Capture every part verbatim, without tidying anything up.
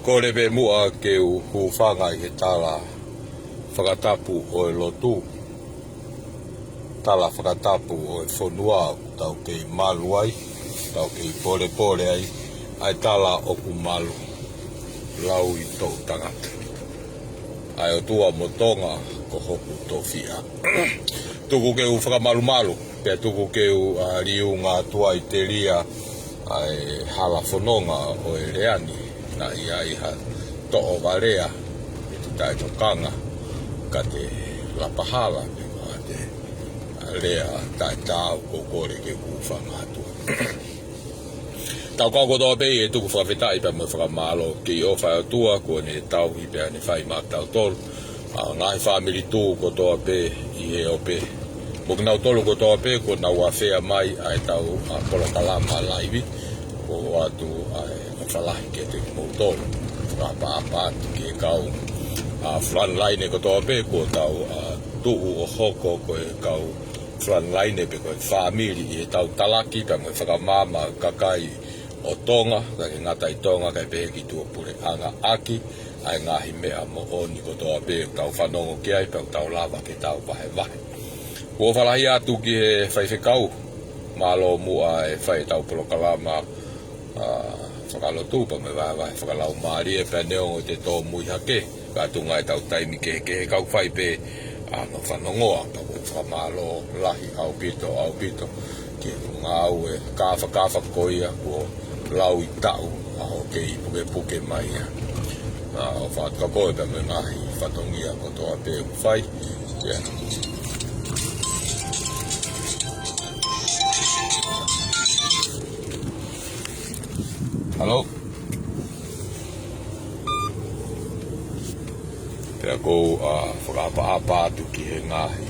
Kole pē muʻa ke u hūfanga ʻi he tala fakatapu ʻo e lotu, tala fakatapu ʻo e fonua ʻoku tau kei malu ai, tau kei polepole ai, ʻa e tala ʻoku malu, lau ʻi toʻu tangata. ʻA e ʻOtua mo Tonga ko hoku tofiʻa. Tuku ke u fakamalumalu, pea tuku ke u, ʻa, liunga atu ai telia ʻa e hala fononga ʻo e lea ni, naʻe ʻi ai ha toʻo valea ʻi he taʻetokanga, ka te lapa hala, pe ko ha te, ʻa, lea taʻetaau, ko e kole ke u hūfanga atu. Tau kau kotoa pē ʻi he tuku fakafetaʻi pea mo e fakamālō ki he ʻofa ʻa e ʻOtua kuo ne tauhi pea ne fai maʻa tautolu. ʻA, ngaahi fāmili tuʻu kotoa pē ʻi he ope. Mo kinautolu kotoa pē kuo nau afea mai ʻa e tau, ʻa, polokalama laivi. Ko atu ʻa e ʻofa lahi kiate kimoutolu. Fakaʻapaʻapa atu ki he kau, ʻa, frontline kotoa pē kuo tau, ʻa, tuʻu ʻo hoko ko e kau frontline pe ko e fāmili ʻi he tau talaki pea mo e fakamaama ʻa e kakai ʻo Tonga, kae ʻikai ngata ʻi Tonga, kae pehē ki tuʻapuleʻanga ʻaki ʻa e ngaahi meʻa moʻoni kotoa pē ʻoku tau fanongo ki ai, pea ʻoku tau lava ke tau vahevahe. Kuo ʻofa lahi atu ki he faifekau, mālō muʻa e fai ʻetau polokalama, ʻa, fakalotu pea mo e vahevahe fakalaumālie pea neongo ʻete tōmui hake, ka tuʻunga ʻetau taimi kehekehe ka ʻoku fai pē ʻa hono fanongoa, pea ʻoku ou fakamālō lahi ʻaupito, ʻaupito ki he ngāue kāfakafa ko ia kuo lau ʻi taʻu ʻa hoʻo kei pukepuke mai ia. ʻA, ʻofa atu kia koe pea mo e ngaahi fatongia kotoa pē ʻoku fai. Ia. Hello. Pea ʻoku ou, ʻa, fakaʻapaʻapa atu ki he ngaahi,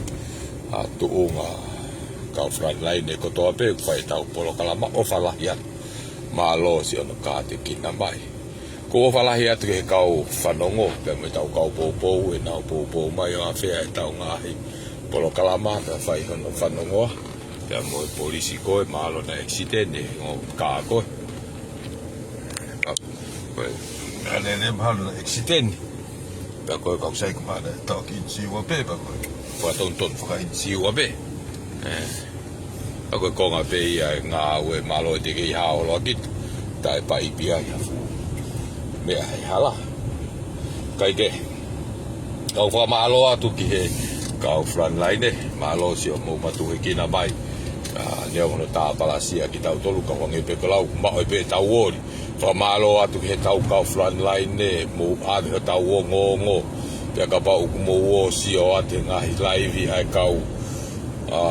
ʻa, tuʻunga kau frontline kotoa pē ʻoku fai ʻetau polokalama, ʻofa lahi atu. Mālō siʻono kātekina mai. ʻOku ou ʻofa lahi atu ki he kau fanongo, pea mo ʻetau kau poupou, ʻenau poupou mai ʻo afea ʻetau ngaahi polokalama, pea fai hono fanongoa. Pea mo e polisi ko ē, mālō naʻe ʻekisiteni ʻo kā ko ē. Ka ko e, ʻa, lele mahalo naʻe ʻekisiteni. Pea ko e kau sai ko mālō naʻe tau kiʻi inisiua pē, pea ko e fakatonutonu fakainisiua pē. ʻE, pea ko e konga pē ia e ngāue, mālō ʻete kei hao loa ki tuʻa, taʻe paipi ai ha fuʻu meʻa he hala. Kae kehe, kau fakamālō atu ki he kau frontline, mālō siʻomou matuʻuekina mai. ʻA, neongo hono tāpalasia kitautolu, ka ʻoku hangē pē ko e lau, maʻu ai pē ʻetau oli. Fakamālō atu ki he tau kau frontline, mou ʻave hotau ongoongo. Pea kapau ʻoku mou ō ʻo sio atu he ngaahi laivi ʻa e kau, ʻa,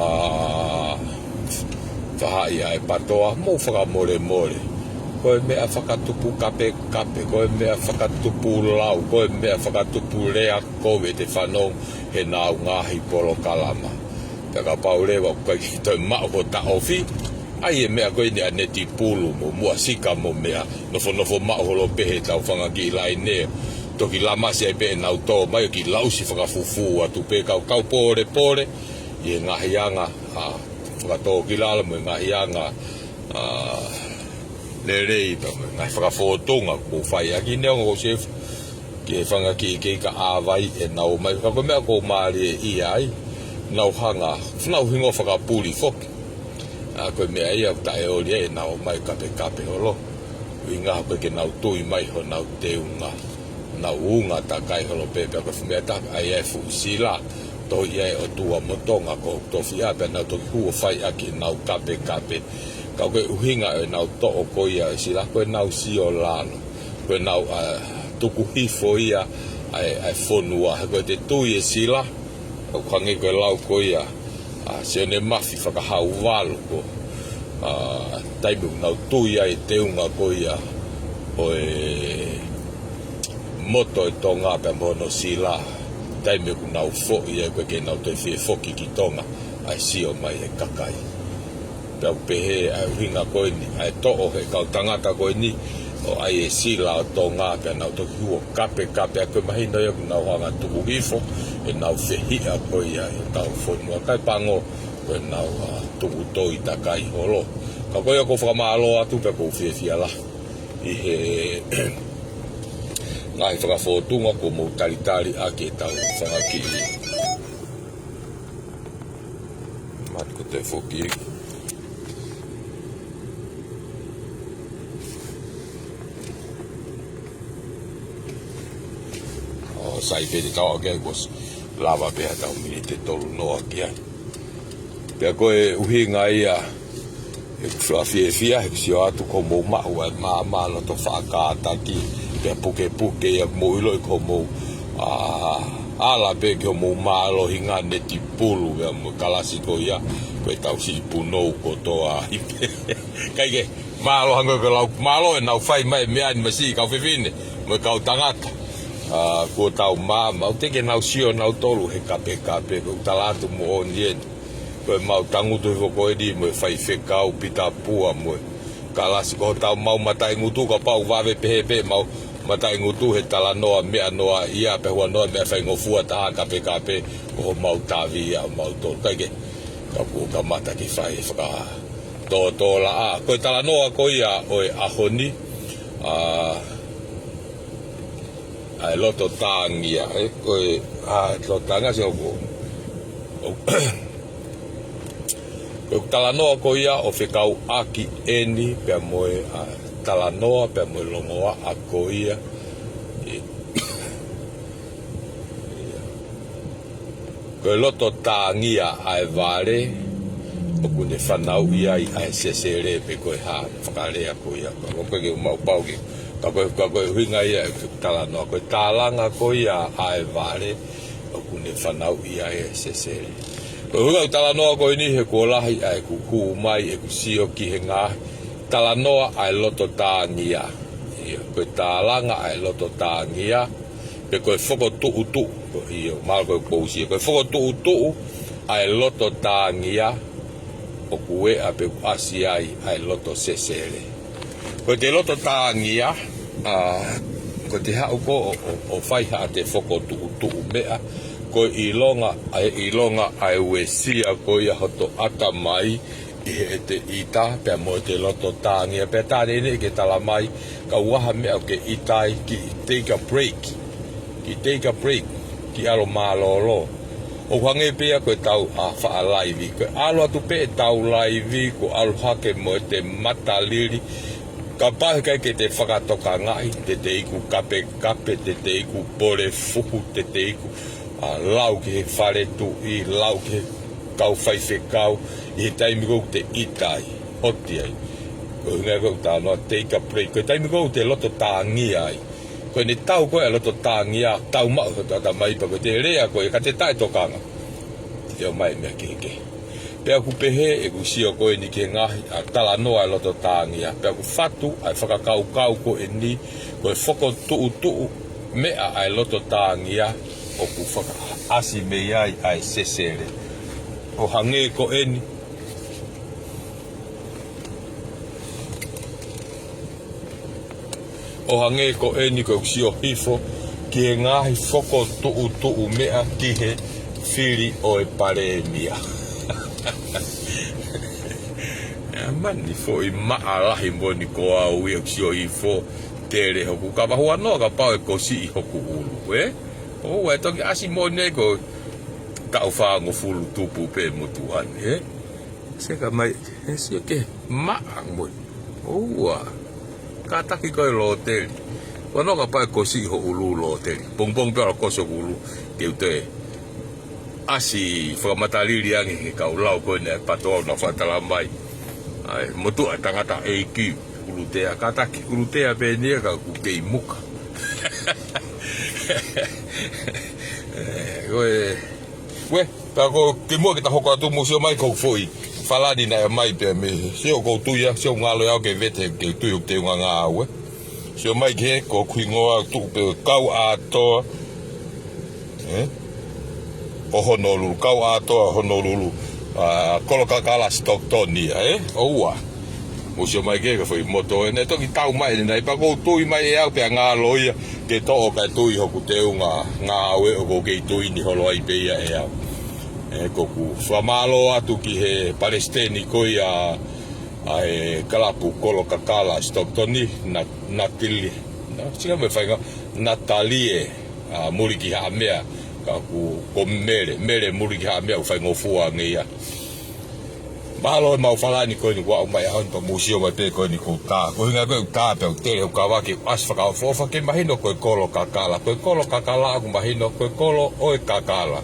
faʻahi ʻa e PATOA, mou fakamolemole. Ko e meʻa fakatupu kapekape, ko e meʻa fakatupu lau, ko e meʻa fakatupu lea kovi ʻete fanongo heʻenau ngaahi polokalama. Pea kapau leva ʻoku ʻikai ke toe maʻu ho taʻofi, ʻai e meʻa ko eni ʻa e netipulu mo muʻa sika mo meʻa, nofonofo maʻu holo pē heʻetau fanga kiʻi laine. Toki lamasi ai pē ʻenau tō mai ʻo kiʻi lausi fakafufū atu pē kau, kau polepole ʻi he ngaahi anga, ʻa, fakatōkilalo mo e ngaahi anga, ʻa, lelei pea mo e ngaahi fakafōtunga ʻoku mou fai ʻaki, neongo ʻoku ou sio ki he fanga kiʻi kei ka ʻāvai ʻenau ō mai. Ka ko e meʻa ʻoku ou mālieʻia ai, nau hanga, nau hingoa fakapuli foki. ʻA, ko e meʻa ia ʻoku taʻeoli ai ʻenau ō mai kapekape holo. ʻUhinga ko e ke nau tui mai honau teunga, nau unga takai holo pē, pea ko e fuʻu meʻa taha, ʻa ia e fuʻu sila, tohi ʻa e ʻOtua mo Tonga ko hoku tofiʻa, pea nau toki hū ʻo fai ʻaki ʻenau kapekape. Ka ko e ʻuhinga ʻenau toʻo ko ia e sila, ko ʻenau sio lalo, ko ʻenau, ʻa, tuku hifo ia ʻa e, ʻa e fonua, he ko ʻete tui e sila, ʻoku hangē ko e lau ko ia ʻa Sione Mafi Fakahauvalu ko, ʻa, taimi ʻoku nau tui ai e teunga ko ia ʻo e moto e Tonga pea mo hono sila, taimi ʻoku nau foʻi ai ko ē ke nau toe fie foki ki Tonga, ʻa e sio mai e kakai. Pea ʻoku pehē ʻa e ʻuhinga ko eni, ʻa e toʻo he kau tangata ko eni, ʻo ʻai e sila ʻo Tonga, pea nau toki hū ʻo kapekape, ʻa ko e mahino ia ʻoku nau hanga tuku hifo ʻenau fehiʻa ko ia ʻi hotau fonua, kae pango ko ʻenau, ʻa, tuku toi takai holo. Ka ko ia ʻoku ou fakamālō atu pea ʻoku ou fiefia lahi ʻi he ngaahi fakafōtunga kuo mou talitali ʻaki ʻetau fanga kiʻi. Mate ko e foki. ʻO sai pē te tau ʻoke, kuo ʻosi lava pē ʻetau miniti ʻe tolu noa ki ai. Pea ko e ʻuhinga ia ʻeku fakafiefia, he ʻoku ou sio atu kuo mou maʻu ʻa e maama loto faʻa kātaki, pea pukepuke ia, mou ʻiloʻi kuo mou, ā, ala pē ki hoʻomou mālohinga netipulu, pea mo e kalasi ko ia, ko ʻetau siʻi punou kotoa ai pē. Kae kehe, mālō hangē ko e lau, mālō ʻenau fai mai e meʻa ni masiʻi kau fefine, mo e kau tangata. Ā, kuo tau maama, ʻoku teʻeki ke nau sio nautolu he kapekape, ko ʻeku tala atu moʻoni eni. Ko ʻemau tangutu hifo ko eni mo e faifekau Pita Pua mo e kalasi, ko hotau mau mataʻingutu, kapau vave pehē pē ʻemau mataʻingutu he talanoa meʻa noa ia, pea huanoa meʻa faingofua taha kapekape, ko homau tavi ia ʻomautolu. Kae kehe, ka kuo kamata ke fai e fakatōtōlaʻa. Ko e talanoa ko ia ʻo e ʻaho ni, ā, ʻa e loto tāngia, ē, ko e, ā, loto tāngia sio ko. ʻO, ko e talanoa ko ia ʻoku fekauʻaki eni pea mo e, ā, talanoa pea mo e longoaʻa ko ia. ʻE, ia. Ko e loto tāngia ʻa e vale, ʻoku ne fanauʻi ai ʻa e sesele pe ko e hā, fakalea ko ia. Ka ko e ke maʻu pau ke, ka ko e, ka ko e ʻuhinga ia ʻeku talanoa. Ko e tālanga ko ia ʻa e vale, ʻoku ne fanauʻi ai ʻa e sesele. Ko e ʻuhinga ʻeku talanoa ko eni he kuo lahi ʻa ʻeku hū mai ʻeku sio ki he ngaahi talanoa ʻa e loto tāngia. Ia, ko e tālanga ʻa e loto tāngia, pe ko e fokotuʻutuʻu, ko ia, mālō ko e pousia, ko e fokotuʻutuʻu ʻa e loto tāngia, ʻoku ʻeʻa pe ʻoku ʻasi ai ʻa e loto sesele. Ko ʻete loto tāngia, ā, ko ʻete haʻu ko ē ʻo, ʻo, ʻo fai haʻate fokotuʻutuʻu meʻa, ko e ʻilonga, ʻa e ʻilonga ʻa e uesia ko ia hoto ʻatamai, ʻi heʻete ʻita, pea mo ʻete loto tāngia, pea tā neʻineʻi ke tala mai, ka ʻoku ʻi ai ha meʻa ʻoku ke ʻita ai, kiʻi take a break. Kiʻi take a break, kiʻi ʻalu mālōlō. ʻOku hangē pē ia ko ʻetau, ā, faʻa laivi. Ko e ʻalu atu pē ʻetau laivi, ko e ʻalu hake mo ʻete matalili. Kapau he ʻikai ke te fakatokangaʻi, te te iku kapekape, te te iku pole fuhu, te te iku, ā, lau ki he fale tuʻi, lau ki he kau faifekau, ʻi he taimi ko ē ʻoku te ʻita ai, ʻoku te ʻai. Ko e ʻuhinga ia ko ʻeku talanoa, take a break. Ko e taimi ko ē ʻoku te loto tāngia ai. Ko ʻene tau ko ē ʻa e loto tāngia, tau maʻu hoto ʻatamai pea ko ʻete lea ko ē, ka te taʻetokanga. Te te ʻomai e meʻa kehekehe. Pea ʻoku pehē ʻeku sio ko eni ki he ngaahi, ā, talanoa ʻa e loto tāngia. Pea ʻoku fatu ʻa e fakakaukau ko eni, ko e fokotuʻutuʻu meʻa ʻa e loto tāngia, ʻoku fakaʻasi mei ai ʻa e sesele. ʻO hangē ko eni. ʻO hangē ko eni ko ʻeku sio hifo ki he ngaahi fokotuʻutuʻu meʻa ki he fili ʻo e palēmia. ʻE mani foʻi maʻa lahi moʻoni ko au ia ʻoku sio hifo tele hoku kava huanoa kapau ʻe kosiʻi hoku ʻulu, ē? ʻOua ʻe toki ʻasi moʻoni ai ko e taʻu fāngofulu tupu pē motuʻa ni, ē? Seka mai, ʻe sio ke maʻa moʻoni. ʻOua. Kātaki ko e lōteli. Huanoa kapau ʻe kosiʻi ho ʻulu lōteli. Pongipongi pē ʻalu ʻo kosi hoku ʻulu. Ke u toe ʻasi fakamatalili ange he kau lau ko ē naʻe pato au naʻa nau faʻa tala mai. ʻAi, motuʻa tangata ʻeiki, ʻulu tea, kātaki, ʻulu tea pē eni ia ka ʻoku kei muka. ʻE, ko e, ko e, pea ko e kimuʻa ke ta hoko atu mou sio mai ko e foʻi falani naʻe ʻomai pē mei, sio ʻoku ou tui ia, sio ngalo ia ʻoku ke vete ke tui ʻoku te unga ngāue. Sio mai ki he, ko hoku hingoa tuʻu pē ʻo Kauʻātoa. Ē? ʻO Honolulu, Kauʻātoa Honolulu. Ā, Kolokakala Stockton ia, ē? ʻOua. Mou sio mai ki he, ko e foʻi moto ē, naʻe toki tau mai ʻeni nai, pea ʻoku ou tui mai ʻe au pea ngalo ia, ke toʻo kae tui hoku teunga ngāue ʻoku ou kei tui ni holo ai pē ia ʻe au. Ē, ko ʻeku fakamālō atu ki he palesiteni ko ia ʻa e kalapu Kolokakala Stockton ni, Na-, Natili, Sika me fainga Natalie, a, Mulikihaʻamea, ka ʻoku, ko Mele, Mele Mulikihaʻamea ʻoku faingofua ange ia. Mahalo e mau falani ko eni kuo aʻu mai ʻaho ni pea mou sio mai pē ko eni ʻoku tā. Ko e ʻuhinga ko e ʻoku tā pea ʻoku tele hoku kavake ʻasi fakaʻofoʻofa ke mahino ko e kolo kakala. Ko e kolo kakala ʻoku mahino ko e kolo ʻo e kakala.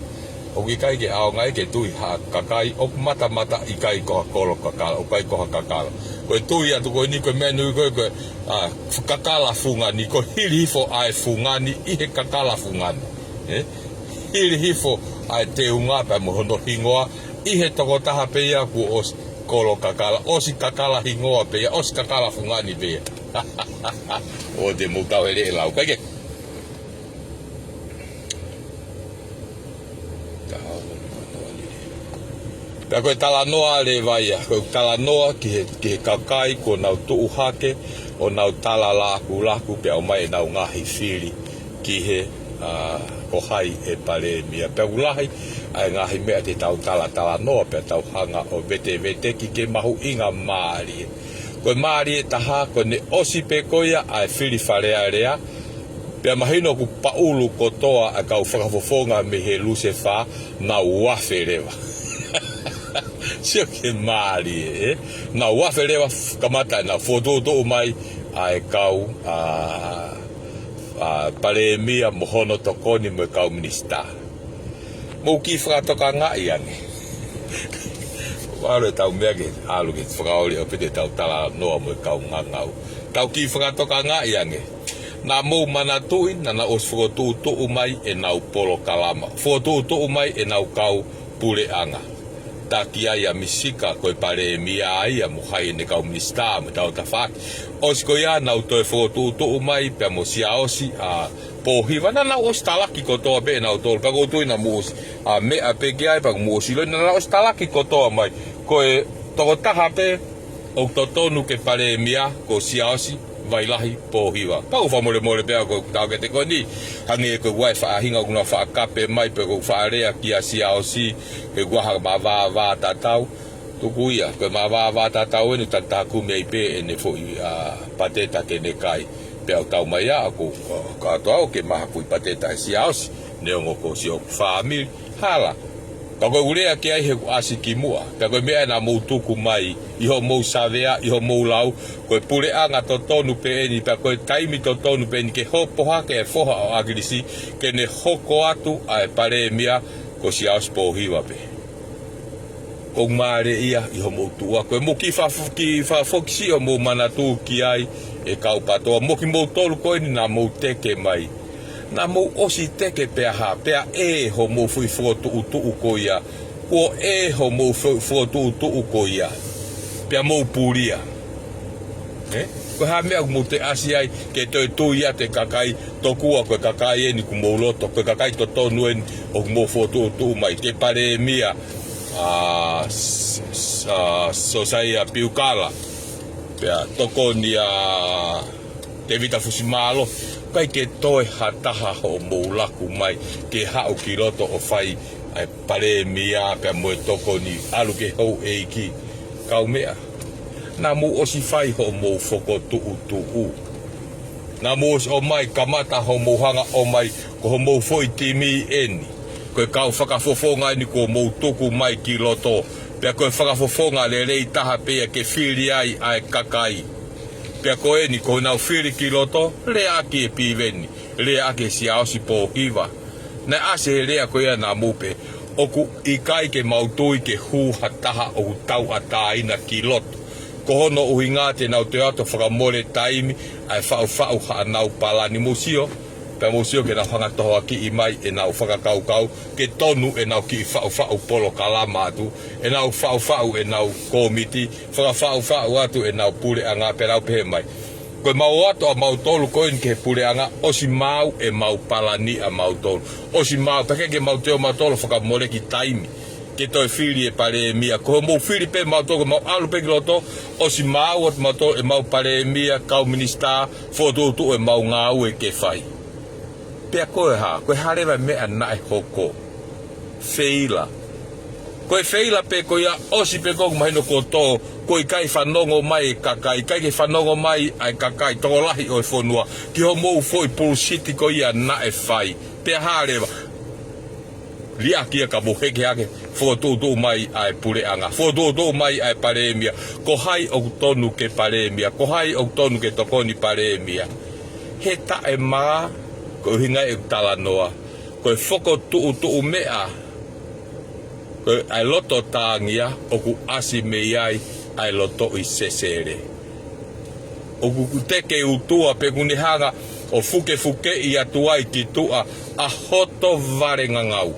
ʻOku ʻikai ke ʻaonga ia ke tui ha kakai ʻoku matamata ʻikai ko ha kolo kakala, ʻoku ʻikai ko ha kakala. Ko e tui atu ko eni ko e meʻa nui ko e, ko e, a, kakala fungani, ko e hili hifo ʻa e fungani ʻi he kakala fungani. Ē? Hili hifo ʻa e teunga pea mo hono hingoa ʻi he tokotaha pē ia kuo ʻosi kolo kakala, ʻosi kakala hingoa pē ia, ʻosi kakala fungani pē ia. ʻOua te mou tau hele e lau. Kae kehe. Pea ko e talanoa leva ia, ko e talanoa ki he, ki he kakai kuo nau tuʻu hake, ʻo nau tala lakulaku, pea ʻomai ʻenau ngaahi fili ki he, a, ko hai e palēmia. Pea ʻoku lahi ʻa e ngaahi meʻa te tau talatalanoa, pea tau hanga ʻo veteveteki ke mahuʻinga mālie. Ko e mālie taha, ko ʻene ʻosi pē ko ia ʻa e fili Fale Alea, pea mahino ʻoku paʻulu kotoa ʻa e kau fakafofonga mei he Lusefa, nau afe leva. Sio ki he mālie, ē? Nau afe leva, kamata ʻenau fokotuʻutuʻu mai ʻa e kau, a, a, palēmia mo hono tokoni mo e kau minisitā. Mou kiʻi fakatokangaʻi ange. ʻAlu ʻetau meʻa ke ʻalu ke fakaoli ʻo pete ʻetau talanoa mo e kau ngangau. Tau kiʻi fakatokangaʻi ange. Naʻa mou manatuʻi, naʻa nau ʻosi fokotuʻutuʻu mai ʻenau polokalama. Fokotuʻutuʻu mai ʻenau kau puleʻanga. Taki ai ʻa Misika ko e palēmia ia mo hai ʻene kau minisitā mo e tau tafaʻaki. ʻOsi ko ia nau toe fokotuʻutuʻu mai pea mo Siaosi, a, Pōhiva, naʻa nau ʻosi talaki kotoa pē ʻenau tolu. Pea ʻoku ou tui naʻa mou ʻosi, a, meʻa pē ki ai, pea mou ʻosi ʻilo, naʻa nau ʻosi talaki kotoa mai. Ko e tokotaha pē ʻoku totonu ke palēmia ko Siaosi Vailahi Pōhiva. Pea ʻoku fakamolemole pē ʻa e ko e tau ke te ko eni. Hangē ko e ʻuhi e faʻahinga ʻoku nau faʻa kape mai pe ko e faʻa lea kia Siaosi, he ʻoku ʻi ai ha mavava tatau. Tuku ia, ko e mavava tatau eni ʻoku takitaha kumi ai pē ʻene foʻi, a, pateta ke ne kai. Pea ʻoku tau mai ʻa, ko, a, kātoa ʻoku maha foʻi pateta ʻe Siaosi, neongo ko Siaosi fāmili, hala. Ka ko e ʻuhi lea ki ai he ʻoku ʻasi ki muʻa. Pea ko e meʻa naʻa mou tuku mai, ʻi hoʻomou savea, ʻi hoʻomou lau, ko e puleʻanga totonu pē eni, pea ko e taimi totonu pē eni ke hopo hake e foha ʻo ʻAkilisi, ke ne hoko atu ʻa e palēmia ko Siaosi Pōhiva pē. ʻOku mālie ia ʻi hoʻomou tuʻu ʻa ko e mou kiʻi fa-, kiʻi fakafoki siʻi hoʻomou manatu ki ai e kau PATOA. Mo kimoutolu ko eni naʻa mou teke mai. Naʻa mou ʻosi teke pea hā, pea ʻe hoʻomou foʻi fokotuʻutuʻu ko ia. Kuo ʻe hoʻomou fo-, fokotuʻutuʻu ko ia. Pea mou pulia. Ē? Ko e hā e meʻa ʻoku mou toe ʻasi ai, ke toe tui atu e kakai, tokua ko e kakai eni ʻoku mou loto, ko e kakai totonu eni ʻoku mou fokotuʻutuʻu mai, ke palēmia, a, s-, s-, a, Sosaia Piukala, pea tokoni ʻa Tēvita Fusimālohi, ʻikai ke toe ha taha hoʻomou laku mai, ke haʻu ki loto ʻo fai ʻa e palēmia pea mo e tokoni ʻalu ki he houʻeiki. Kaumeʻa. Naʻa mou ʻosi fai hoʻomou fokotuʻutuʻu. Naʻa mou ʻosi ʻomai kamata hoʻomou hanga ʻomai ko hoʻomou foʻi timi eni. Ko e kau fakafofonga eni kuo mou tuku mai ki loto. Pea ko e fakafofonga lelei taha pē ia ke fili ai ʻa e kakai. Pea ko eni ko ʻenau fili ki loto, lea ʻaki e Piveni. Lea ʻaki e Siaosi Pōhiva. Naʻe ʻasi he lea ko ia naʻa mou pehē, ʻoku ʻikai ke mau tui ke hū ha taha ʻoku tauʻatāina ki loto. Ko hono ʻuhinga te nau toe ʻatu fakamole taimi, ʻa e faʻufaʻu haʻanau palani mo sio, pea mo sio ke nau hanga tohoakiʻi mai ʻenau fakakaukau, ke tonu ʻenau kiʻi faʻufaʻu polokalama atu, ʻenau faʻufaʻu ʻenau kōmiti, fakafaʻufaʻu atu ʻenau puleʻanga pea nau pehē mai. Ko e mau ʻoatu ʻa mautolu ko eni ki he puleʻanga, ʻosi maau ʻemau palani ʻa mautolu. ʻOsi maau, pea ʻikai ke mau toe ō mautolu fakamoleki taimi. Ke toe fili e palēmia, ko hoʻomou fili pē mautolu, ko mau ʻalu pē ki loto, ʻosi maau ʻa mautolu ʻemau palēmia, kau minisitā, fokotuʻutuʻu ʻemau ngāue ke fai. Pea ko e hā, ko e hā leva e meʻa naʻe hoko. Feila. Ko e feila pē ko ia, ʻosi pē ko ē ʻoku mahino kuo tō, kuo ʻikai fanongo mai e kakai, ʻikai ke fanongo mai ʻa e kakai tokolahi ʻo e fonua ki hoʻomou foʻi pulusiti ko ia naʻe fai. Pea hā leva, liʻaki ia ka mou heke hake, fokotuʻutuʻu mai ʻa e puleʻanga, fokotuʻutuʻu mai ʻa e palēmia. Ko hai ʻoku tonu ke palēmia, ko hai ʻoku tonu ke tokoni palēmia? He taʻemā, ko e ʻuhinga ia ʻeku talanoa, ko e fokotuʻutuʻu meʻa, ko e ʻa e loto tāngia ʻoku ʻasi mei ai ʻa e lotoʻi sesele. ʻOku teke utua pē ʻoku ne hanga ʻo fukefukeʻi atu ai ki tuʻa ʻa hoto vale ngangau.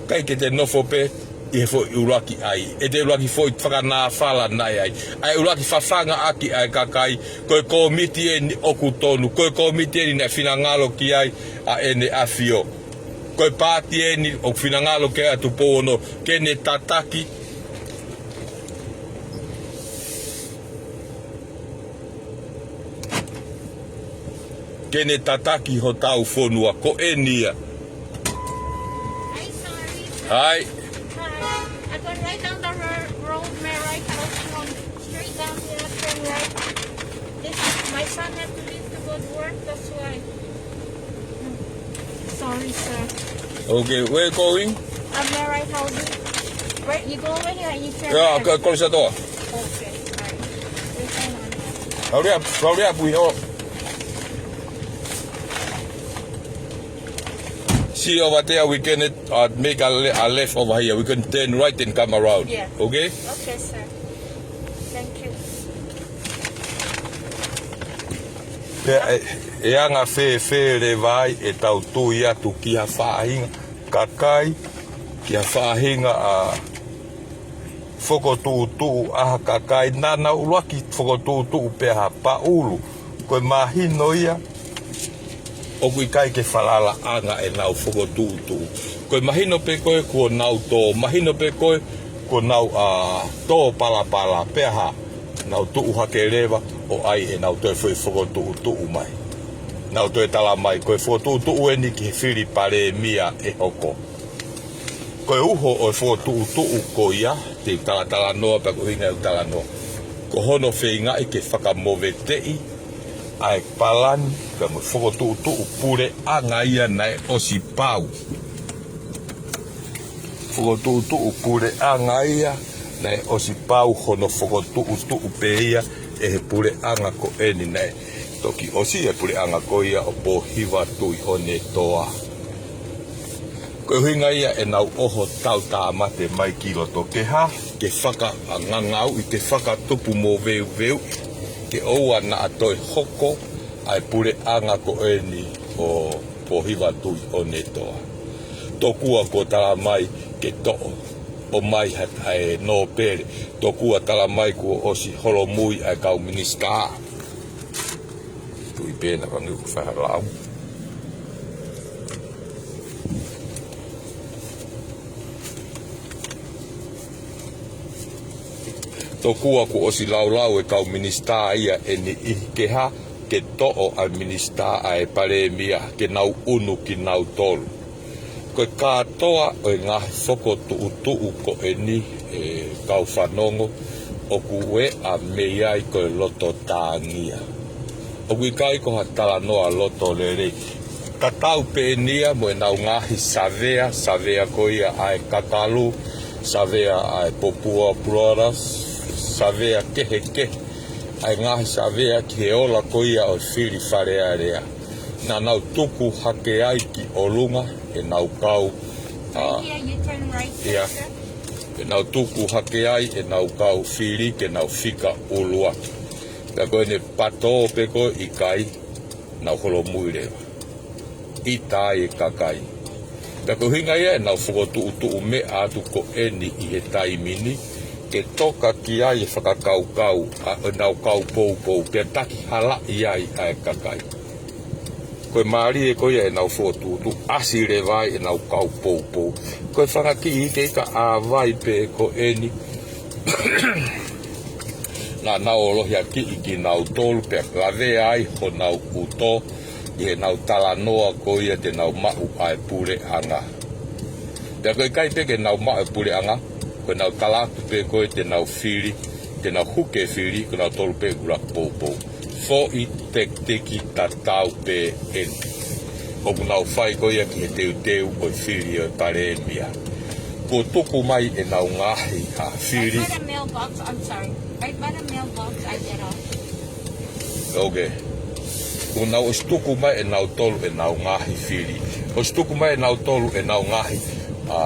ʻIkai ke te nofo pē ʻi he foʻi ʻuluaki ʻai, ʻete ʻuluaki foʻi fakanāfala naʻe ʻai, ʻa e ʻuluaki fafanga ʻaki ʻa e kakai, ko e kōmiti eni ʻoku tonu, ko e kōmiti eni naʻe finangalo ki ai ʻa ʻEne ʻAfio. Ko e paati eni ʻoku finangalo ki ai ʻa Tupou Ono ke ne tataki, ke ne tataki hotau fonua, ko eni ia. Hi, sorry. Hi. Hi. I go right down the ro-, road, my right house, you want straight down here, turn right. This, my son had to leave to go to work, that's why. Sorry, sir. Okay, where you going? I'm the right housing. Right, you go over here and you turn right. Yeah, okay, close the door. Okay, all right. We're going on. Hurry up, hurry up, we all. See over there, we can, uh, make a le-, a left over here. We can turn right and come around. Yeah. Okay? Okay, sir. Thank you. Pea ʻe, ʻe anga fēfē leva ai ʻetau tui atu ki ha faʻahinga kakai, ki ha faʻahinga ʻa e fokotuʻutuʻu ʻa ha kakai naʻa nau ʻuluaki fokotuʻutuʻu pē ha paʻulu. Ko e mahino ia ʻoku ʻikai ke falalaʻanga ʻenau fokotuʻutuʻu. Ko e mahino pē ko ē kuo nau tō, mahino pē ko ē kuo nau, ā, tō palapala, pea hā, nau tuʻu hake leva ʻo ʻai ʻenau toe foʻi fokotuʻutuʻu mai. Nau toe tala mai, ko e fokotuʻutuʻu eni ki he fili palēmia ʻe hoko. Ko e uho ʻo e fokotuʻutuʻu ko ia, te u talatalanoa pea ko e ʻuhinga ʻeku talanoa, ko hono feingaʻi ke fakamoveteʻi ʻa e palani, pea mo e fokotuʻutuʻu puleʻanga ia naʻe ʻosi pau. Fokotuʻutuʻu puleʻanga ia naʻe ʻosi pau hono fokotuʻutuʻu pē ia ʻe he puleʻanga ko eni naʻe toki ʻosi e puleʻanga ko ia ʻo Pōhiva Tuʻiʻonetoa. Ko e ʻuhinga ia ʻenau ʻoho tautāmate mai ki loto ke hā, ke fakaʻangangauʻi, ke fakatupu moveuveuʻi, ke ʻoua naʻa toe hoko ʻa e puleʻanga ko eni ʻo Pōhiva Tuʻiʻonetoa. Tokua kuo tala mai ke toʻo ʻo mai ha, ʻa e nōpele. Tokua tala mai kuo ʻosi holomui ʻa e kau minisitā. Tui pē naʻa pangi ku fahalau. Tokua kuo ʻosi laulau e kau minisitā ia ʻe niʻihi ke hā, ke toʻo ʻa e minisitā ʻa e palēmia, ke nau ʻunu kinautolu. Ko e kātoa ʻo e ngaahi fokotuʻutuʻu ko eni, ʻe kau fanongo, ʻoku ʻeʻa mei ai ko e loto tāngia. ʻOku ʻikai ko ha talanoa loto lelei. Tatau pē eni ia mo ʻenau ngaahi savea, savea ko ia ʻa e kakalu, savea ʻa e Popua Brothers, savea kehekehe, ʻa e ngaahi savea ki he ola ko ia ʻo e fili Fale Alea. Naʻa nau tuku hake ai ki ʻolunga ʻenau kau, ā, Right here, you turn right there, ia, sir. ʻEnau tuku hake ai ʻenau kau fili ke nau fika ʻuluaki. Pea ko ʻene pato pē ko ē ʻikai, nau holomui leva. ʻIta ai e kakai. Pea ko e ʻuhinga ia ʻenau fokotuʻutuʻu meʻa atu ko eni ʻi he taimi ni, ke toka ki ai e fakakaukau ʻa ʻenau kau poupou, pea takihalaʻi ai ʻa e kakai. Ko e mālie ko ia ʻenau fokotuʻutuʻu, ʻasi leva ai ʻenau kau poupou. Ko e fanga kiʻi ikeika ʻa vai pē ko eni, naʻa nau ʻolohiakiʻi kinautolu pea lavea ai honau ʻuto ʻi heʻenau talanoa ko ia te nau maʻu ʻa e puleʻanga. Pea ko e ʻikai pē ke nau maʻu e puleʻanga, ko ʻenau tala atu pē ko ē te nau fili, te nau huke fili, ko nautolu pē ʻoku laku poupou. Foʻi tekiteki tatau pē eni ʻoku nau fai ko ia ki he teuteu ʻo e fili ʻo e palēmia. Kuo tuku mai ʻenau ngaahi ha fili. I've got a mailbox, I'm sorry. I've got a mailbox I get off. Okay. Kuo nau ʻosi tuku mai ʻe nautolu ʻenau ngaahi fili. ʻOsi tuku mai ʻe nautolu ʻenau ngaahi, ā,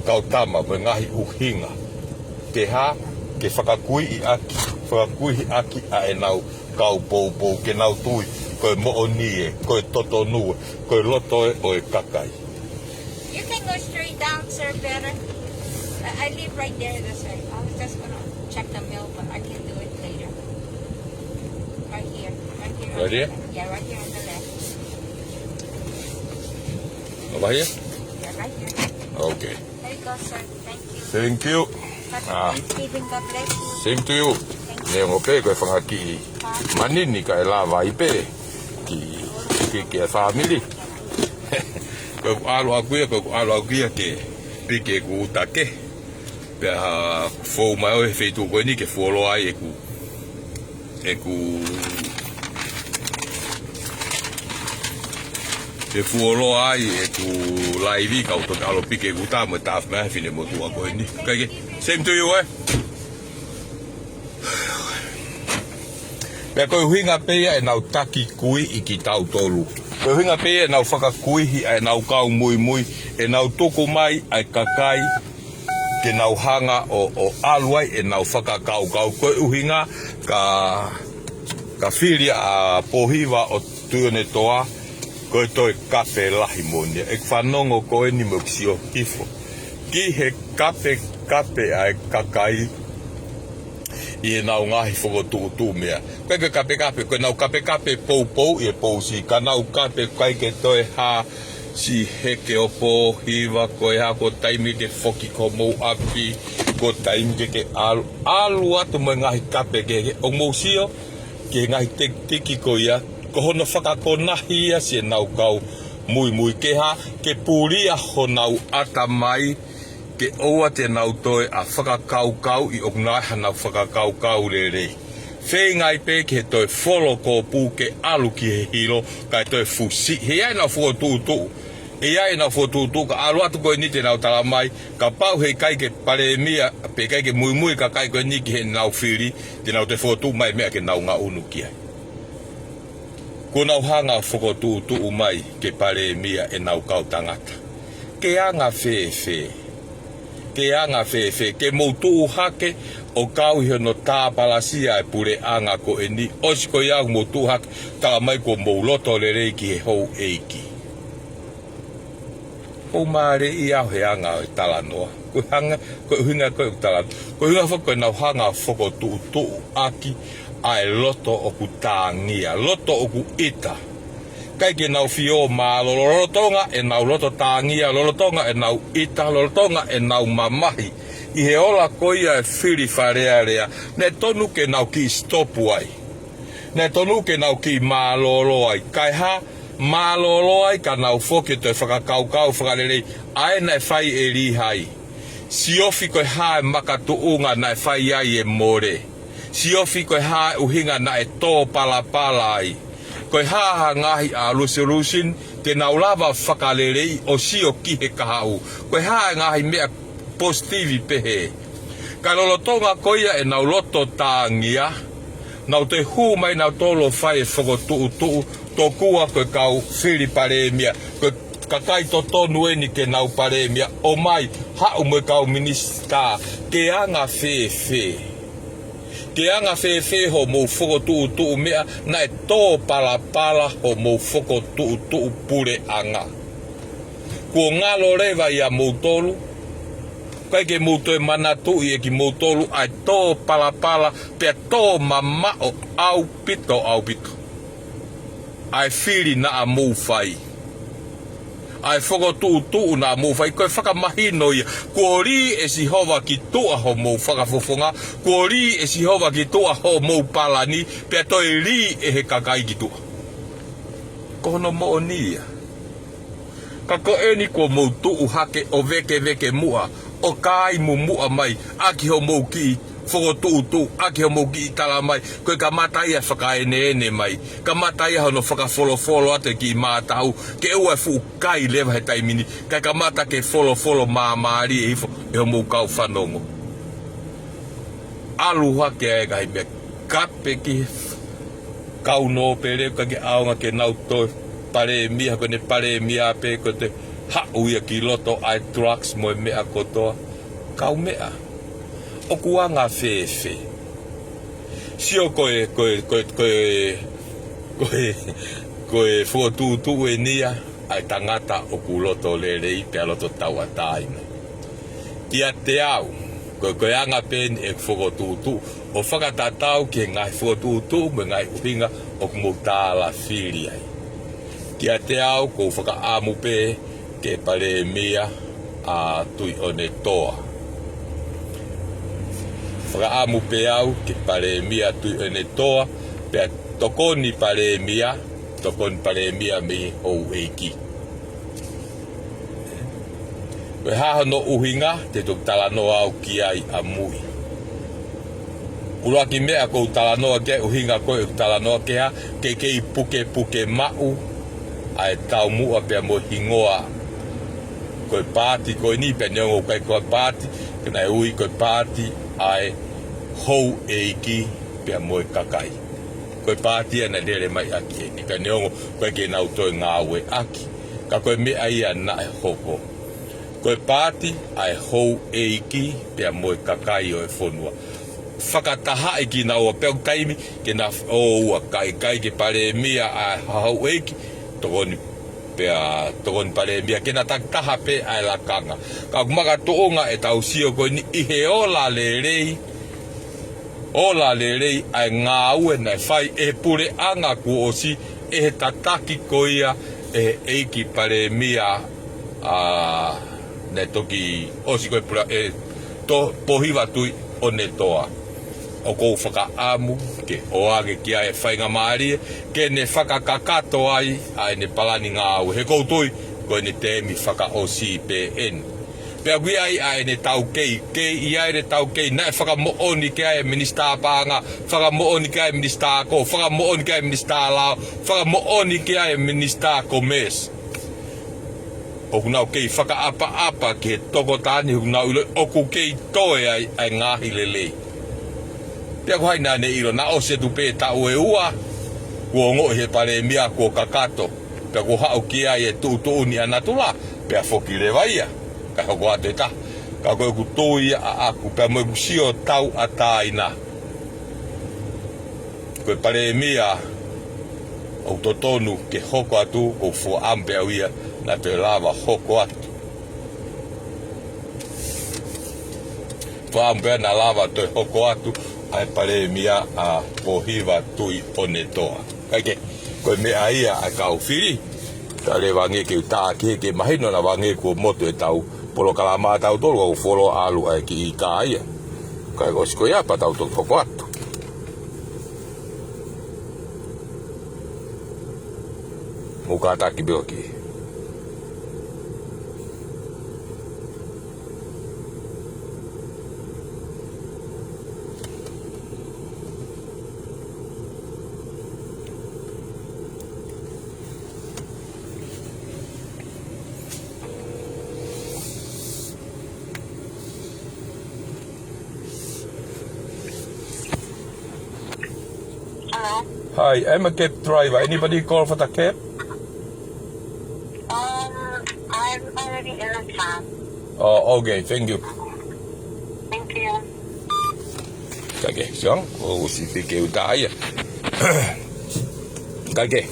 kau tama, mo e ngaahi ʻuhinga. Ke hā, ke fakakuiʻi ʻaki, fakakuihi ʻaki ʻa ʻenau kau poupou ke nau tui ko e moʻoni ē, ko e totonu ē, ko e loto ē ʻo e kakai. You can go straight down, sir, better. I, I live right there, that's right. I was just gonna check the mail, but I can do it later. Right here, right here on Right the here? left. Yeah, right here on the left. Over here? Yeah, right here. Okay. There you go, sir. Thank you. Thank you. Happy Ah. Thanksgiving. God bless you. Same to you. Thank you. Neongo pē ko e fanga kiʻi manini kae lava ai pē ki, ki, ki he fāmili. Ko ʻeku ʻalu ʻaʻaku ia, ko ʻeku ʻalu ʻaʻaku ia ke piki ʻeku uta kehe. Pea fou mai ʻo e feituʻu ko eni ke fuoloa ai ʻeku, ʻeku, ke fuoloa ai ʻeku laivi kau toki ʻalu piki ʻeku uta mo e taʻafu mai finemotuʻa ko eni. Kae kehe, same to you, eh? Pea ko e ʻuhinga pē ia ʻenau taki kuiʻi kitautolu. Ko e ʻuhinga pē ia ʻenau fakakuihi ʻa ʻenau kau muimui, ʻenau tuku mai ʻa e kakai ke nau hanga ʻo, ʻo ʻalu ai ʻenau fakakaukau. Ko e ʻuhinga ka, ka fili ʻa Pōhiva ʻo Tuʻiʻonetoa, ko e toe kape lahi moʻoni ia. ʻEku fanongo ko eni mo ʻeku sio hifo ki he kapekape ʻa e kakai ʻi heʻenau ngaahi fokotuʻutuʻu meʻa. Ko e kapekape, ko ʻenau kapekape poupou ʻi he pousi, ka nau kape ʻikai ke toe hā, siʻi heke ʻo Pōhiva, ko e hā, ko e taimi ke foki ki homou ʻapi, ko e taimi ke ke ʻalu, ʻalu atu mo e ngaahi kape kehe, ʻoku mou sio ki he ngaahi tekiteki ko ia, ko hono fakakonahi ia siʻenau kau muimui ke hā, ke pulia honau ʻatamai, ke ʻoua te nau toe ʻa fakakaukauʻi ʻoku na ʻi ai hanau fakakaukau lelei. Feinga ai pē ki he toe folo kopu ke ʻalu ki he hilo, kae toe fusi. He ʻi ai ʻenau fokotuʻutuʻu. ʻI ai ʻenau fokotuʻutuʻu, ka ʻalu atu ko eni te nau tala mai, kapau he ʻikai ke palēmia, pe ʻikai ke muimui kakai ko eni ki heʻenau fili, te nau toe fokotuʻu mai meʻa ke nau ngaʻunu ki ai. Kuo nau hanga fokotuʻutuʻu mai ke palēmia ʻenau kau tangata. Ke anga fēfē? Ke anga fēfē? Ke mou tuʻu hake ʻo kau ʻi hono tāpalasia e puleʻanga ko eni, ʻosi ko ia ʻoku mou tuʻu hake, tala mai kuo mou loto lelei ki he houʻeiki. ʻOku mālie ia he anga ʻo e talanoa. Ko e hanga, ko e ʻuhinga ko e talanoa. Ko e ʻuhinga foki ko ʻenau hanga fokotuʻutuʻu ʻaki ʻa e loto ʻoku tāngia, loto ʻoku ʻita. ʻIkai ke nau fio mālōlō, lolotonga ʻenau loto tāngia, lolotonga ʻenau ʻita, lolotonga ʻenau mamahi. ʻI he ola ko ia e fili Fale Alea, naʻe tonu ke nau kiʻi sitopu ai. Naʻe tonu ke nau kiʻi mālōlō ai. Kae hā, mālōlō ai ka nau foki ʻo toe fakakaukau fakalelei ʻa ē naʻe fai ʻe Lihai. Siofi ko e hā e makatuʻunga naʻe fai ai e mole. Siofi ko e hā e ʻuhinga naʻe tō palapala ai. Ko e hā ha ngaahi ʻa resolution te nau lava fakaleleiʻi ʻo sio ki he kahaʻu. Ko e hā e ngaahi meʻa positive pehē. Ka lolotonga ko ia ʻenau loto tāngia, nau toe hū mai nautolu ʻo fai e fokotuʻutuʻu, tokua ko e kau fili palēmia, ko e kakai totonu eni ke nau palēmia, ʻomai, haʻu mo e kau minisitā, ke anga fēfē? Ke anga fēfē hoʻomou fokotuʻutuʻu meʻa, naʻe tō palapala hoʻomou fokotuʻutuʻu puleʻanga. Kuo ngalo leva ia moutolu, ʻikai ke mou toe manatuʻi ʻe kimoutolu ʻa e tō palapala pea tō mamaʻo ʻaupito, ʻaupito ʻa e fili naʻa mou fai. ʻA e fokotuʻutuʻu naʻa mou fai, ko e fakamahino ia. Kuo lī ʻe Sihova ki tuʻa hoʻomou fakafofonga, kuo lī ʻe Sihova ki tuʻa hoʻomou palani, pea toe lī ʻe he kakai ki tuʻa. Ko hono moʻoni ia. Ka ko eni kuo mou tuʻu hake ʻo vēkeveke muʻa, ʻo kai mumuʻa mai, ʻaki hoʻomou kiʻi fokotuʻutuʻu, ʻaki hoʻomou kiʻi tala mai, ko e kamata ia fakaeneene mai, kamata ia hono fakafolofolo atu e kiʻi mātahu, ke ʻoua ʻe fuʻu kai leva he taimi ni, kae kamata ke folofolo māmālie hifo ʻe hoʻomou kau fanongo. ʻAlu hake ʻa e ngaahi meʻa kape ki he kau nōpele, ʻikai ke ʻaonga ke nau toe palēmia, ko ʻene palēmia pē ko e toe haʻu ia ki loto ʻa e drugs mo e meʻa kotoa. Kaumeʻa, ʻoku anga fēfē? Sio ko e, ko e, ko e, ko e, ko e, ko e fokotuʻutuʻu eni ia ʻa e tangata ʻoku loto lelei pea loto tauʻatāina. Kiate au, ko, ko e anga pē eni ʻeku fokotuʻutuʻu, ʻo fakatatau ki he ngaahi fokotuʻutuʻu mo e ngaahi ʻuhinga ʻoku mou tālafili ai. Kiate au, ʻoku ou fakaʻamu pē ke palēmia ʻa Tuʻiʻonetoa. Fakaʻamu pē au ke palēmia ʻa Tuʻiʻonetoa, pea tokoni palēmia, tokoni palēmia mei he houʻeiki. Ko e hā hono ʻuhinga, te u toki talanoa au ki ai ʻamui. ʻUluaki meʻa ʻoku ou talanoa ki ai, ʻuhinga ko ē ʻeku talanoa ki ai, ke kei pukepuke maʻu ʻa e taumuʻa pea mo e hingoa. Ko e paati ko eni pea neongo ʻoku ʻikai ko e paati, ka naʻe ui ko e paati ʻa e houʻeiki pea mo e kakai. Ko e paati ia naʻe lele mai ʻaki eni, pea neongo ʻoku ʻikai ke nau toe ngāueʻaki. Ka ko e meʻa ia naʻe hoko. Ko e paati ʻa e houʻeiki pea mo e kakai ʻo e fonua. Fakatahaʻi kinaua pea ʻoku taimi ke na ō ua, ka ʻikai ke palēmia ʻa e houʻeiki, tokoni pea tokoni palēmia ke na takitaha pē ʻa e lakanga. Ka ʻoku makatuʻunga ʻetau sio ko eni ʻi he ola lelei, ola lelei ʻa e ngāue naʻe fai ʻe he puleʻanga kuo ʻosi, ʻe he tataki ko ia ʻe he ʻeiki palēmia, ʻa, naʻe toki ʻosi ko e pule-, ʻe, to, Pōhiva Tuʻiʻonetoa. ʻOku ou fakaʻamu ke ʻoange ki ai e faingamālie, ke ne fakakakato ai ʻa ʻene palani ngāue. He ʻoku ou tui, ko ʻene teemi fakaʻosi pē eni. Pea ʻoku ʻi ai ʻa ʻene taukei, kei ʻi ai ʻene taukei, naʻe fakamoʻoni ki ai e Minisitā Paʻanga, fakamoʻoni ki ai e Minisitā Ako, fakamoʻoni ki ai e Minisitā Lao, fakamoʻoni ki ai e Minisitā Commerce. ʻOku nau kei fakaʻapaʻapa ki he tokotaha ni, ʻoku nau ʻilo ʻoku kei toe ai ʻa e ngaahi lelei. Pea ko hai naʻa ne ʻilo, naʻe ʻosi atu pē taʻu ʻe ua, kuo ongoʻi he palēmia kuo kakato, pea kuo haʻu ki ai e tuʻutuʻuni ʻa natula, pea foki leva ia, kae hoko atu e taha. Ka ko ʻeku tui ia ʻaʻaku, pea mo ʻeku sio tauʻatāina, ko e palēmia ʻoku totonu ke hoko atu, ʻoku ou fakaʻamu pē au ia naʻa toe lava hoko atu. Fakaʻamu pē naʻa lava toe hoko atu ʻa e palēmia ʻa Pōhiva Tuʻiʻonetoa. Kae kehe, ko e meʻa ia ʻa e kau fili, ka leva ange ke u tā ki he, ke mahino naʻa ange kuo motu ʻetau polokalama ʻatautolu, ʻoku fuoloa ʻalu ʻa e kiʻi kā ia. Kae ʻosi ko ia pea tau toki hoko atu. Mou kātaki pē ʻo ki. Hello. Hi, I'm a cab driver. Anybody call for the cab? Um, I'm already in the car. Oh, okay. Thank you. Thank you. Kae kehe, siʻi ʻuhinga, ʻosi pē ke u tā ia. Kae kehe,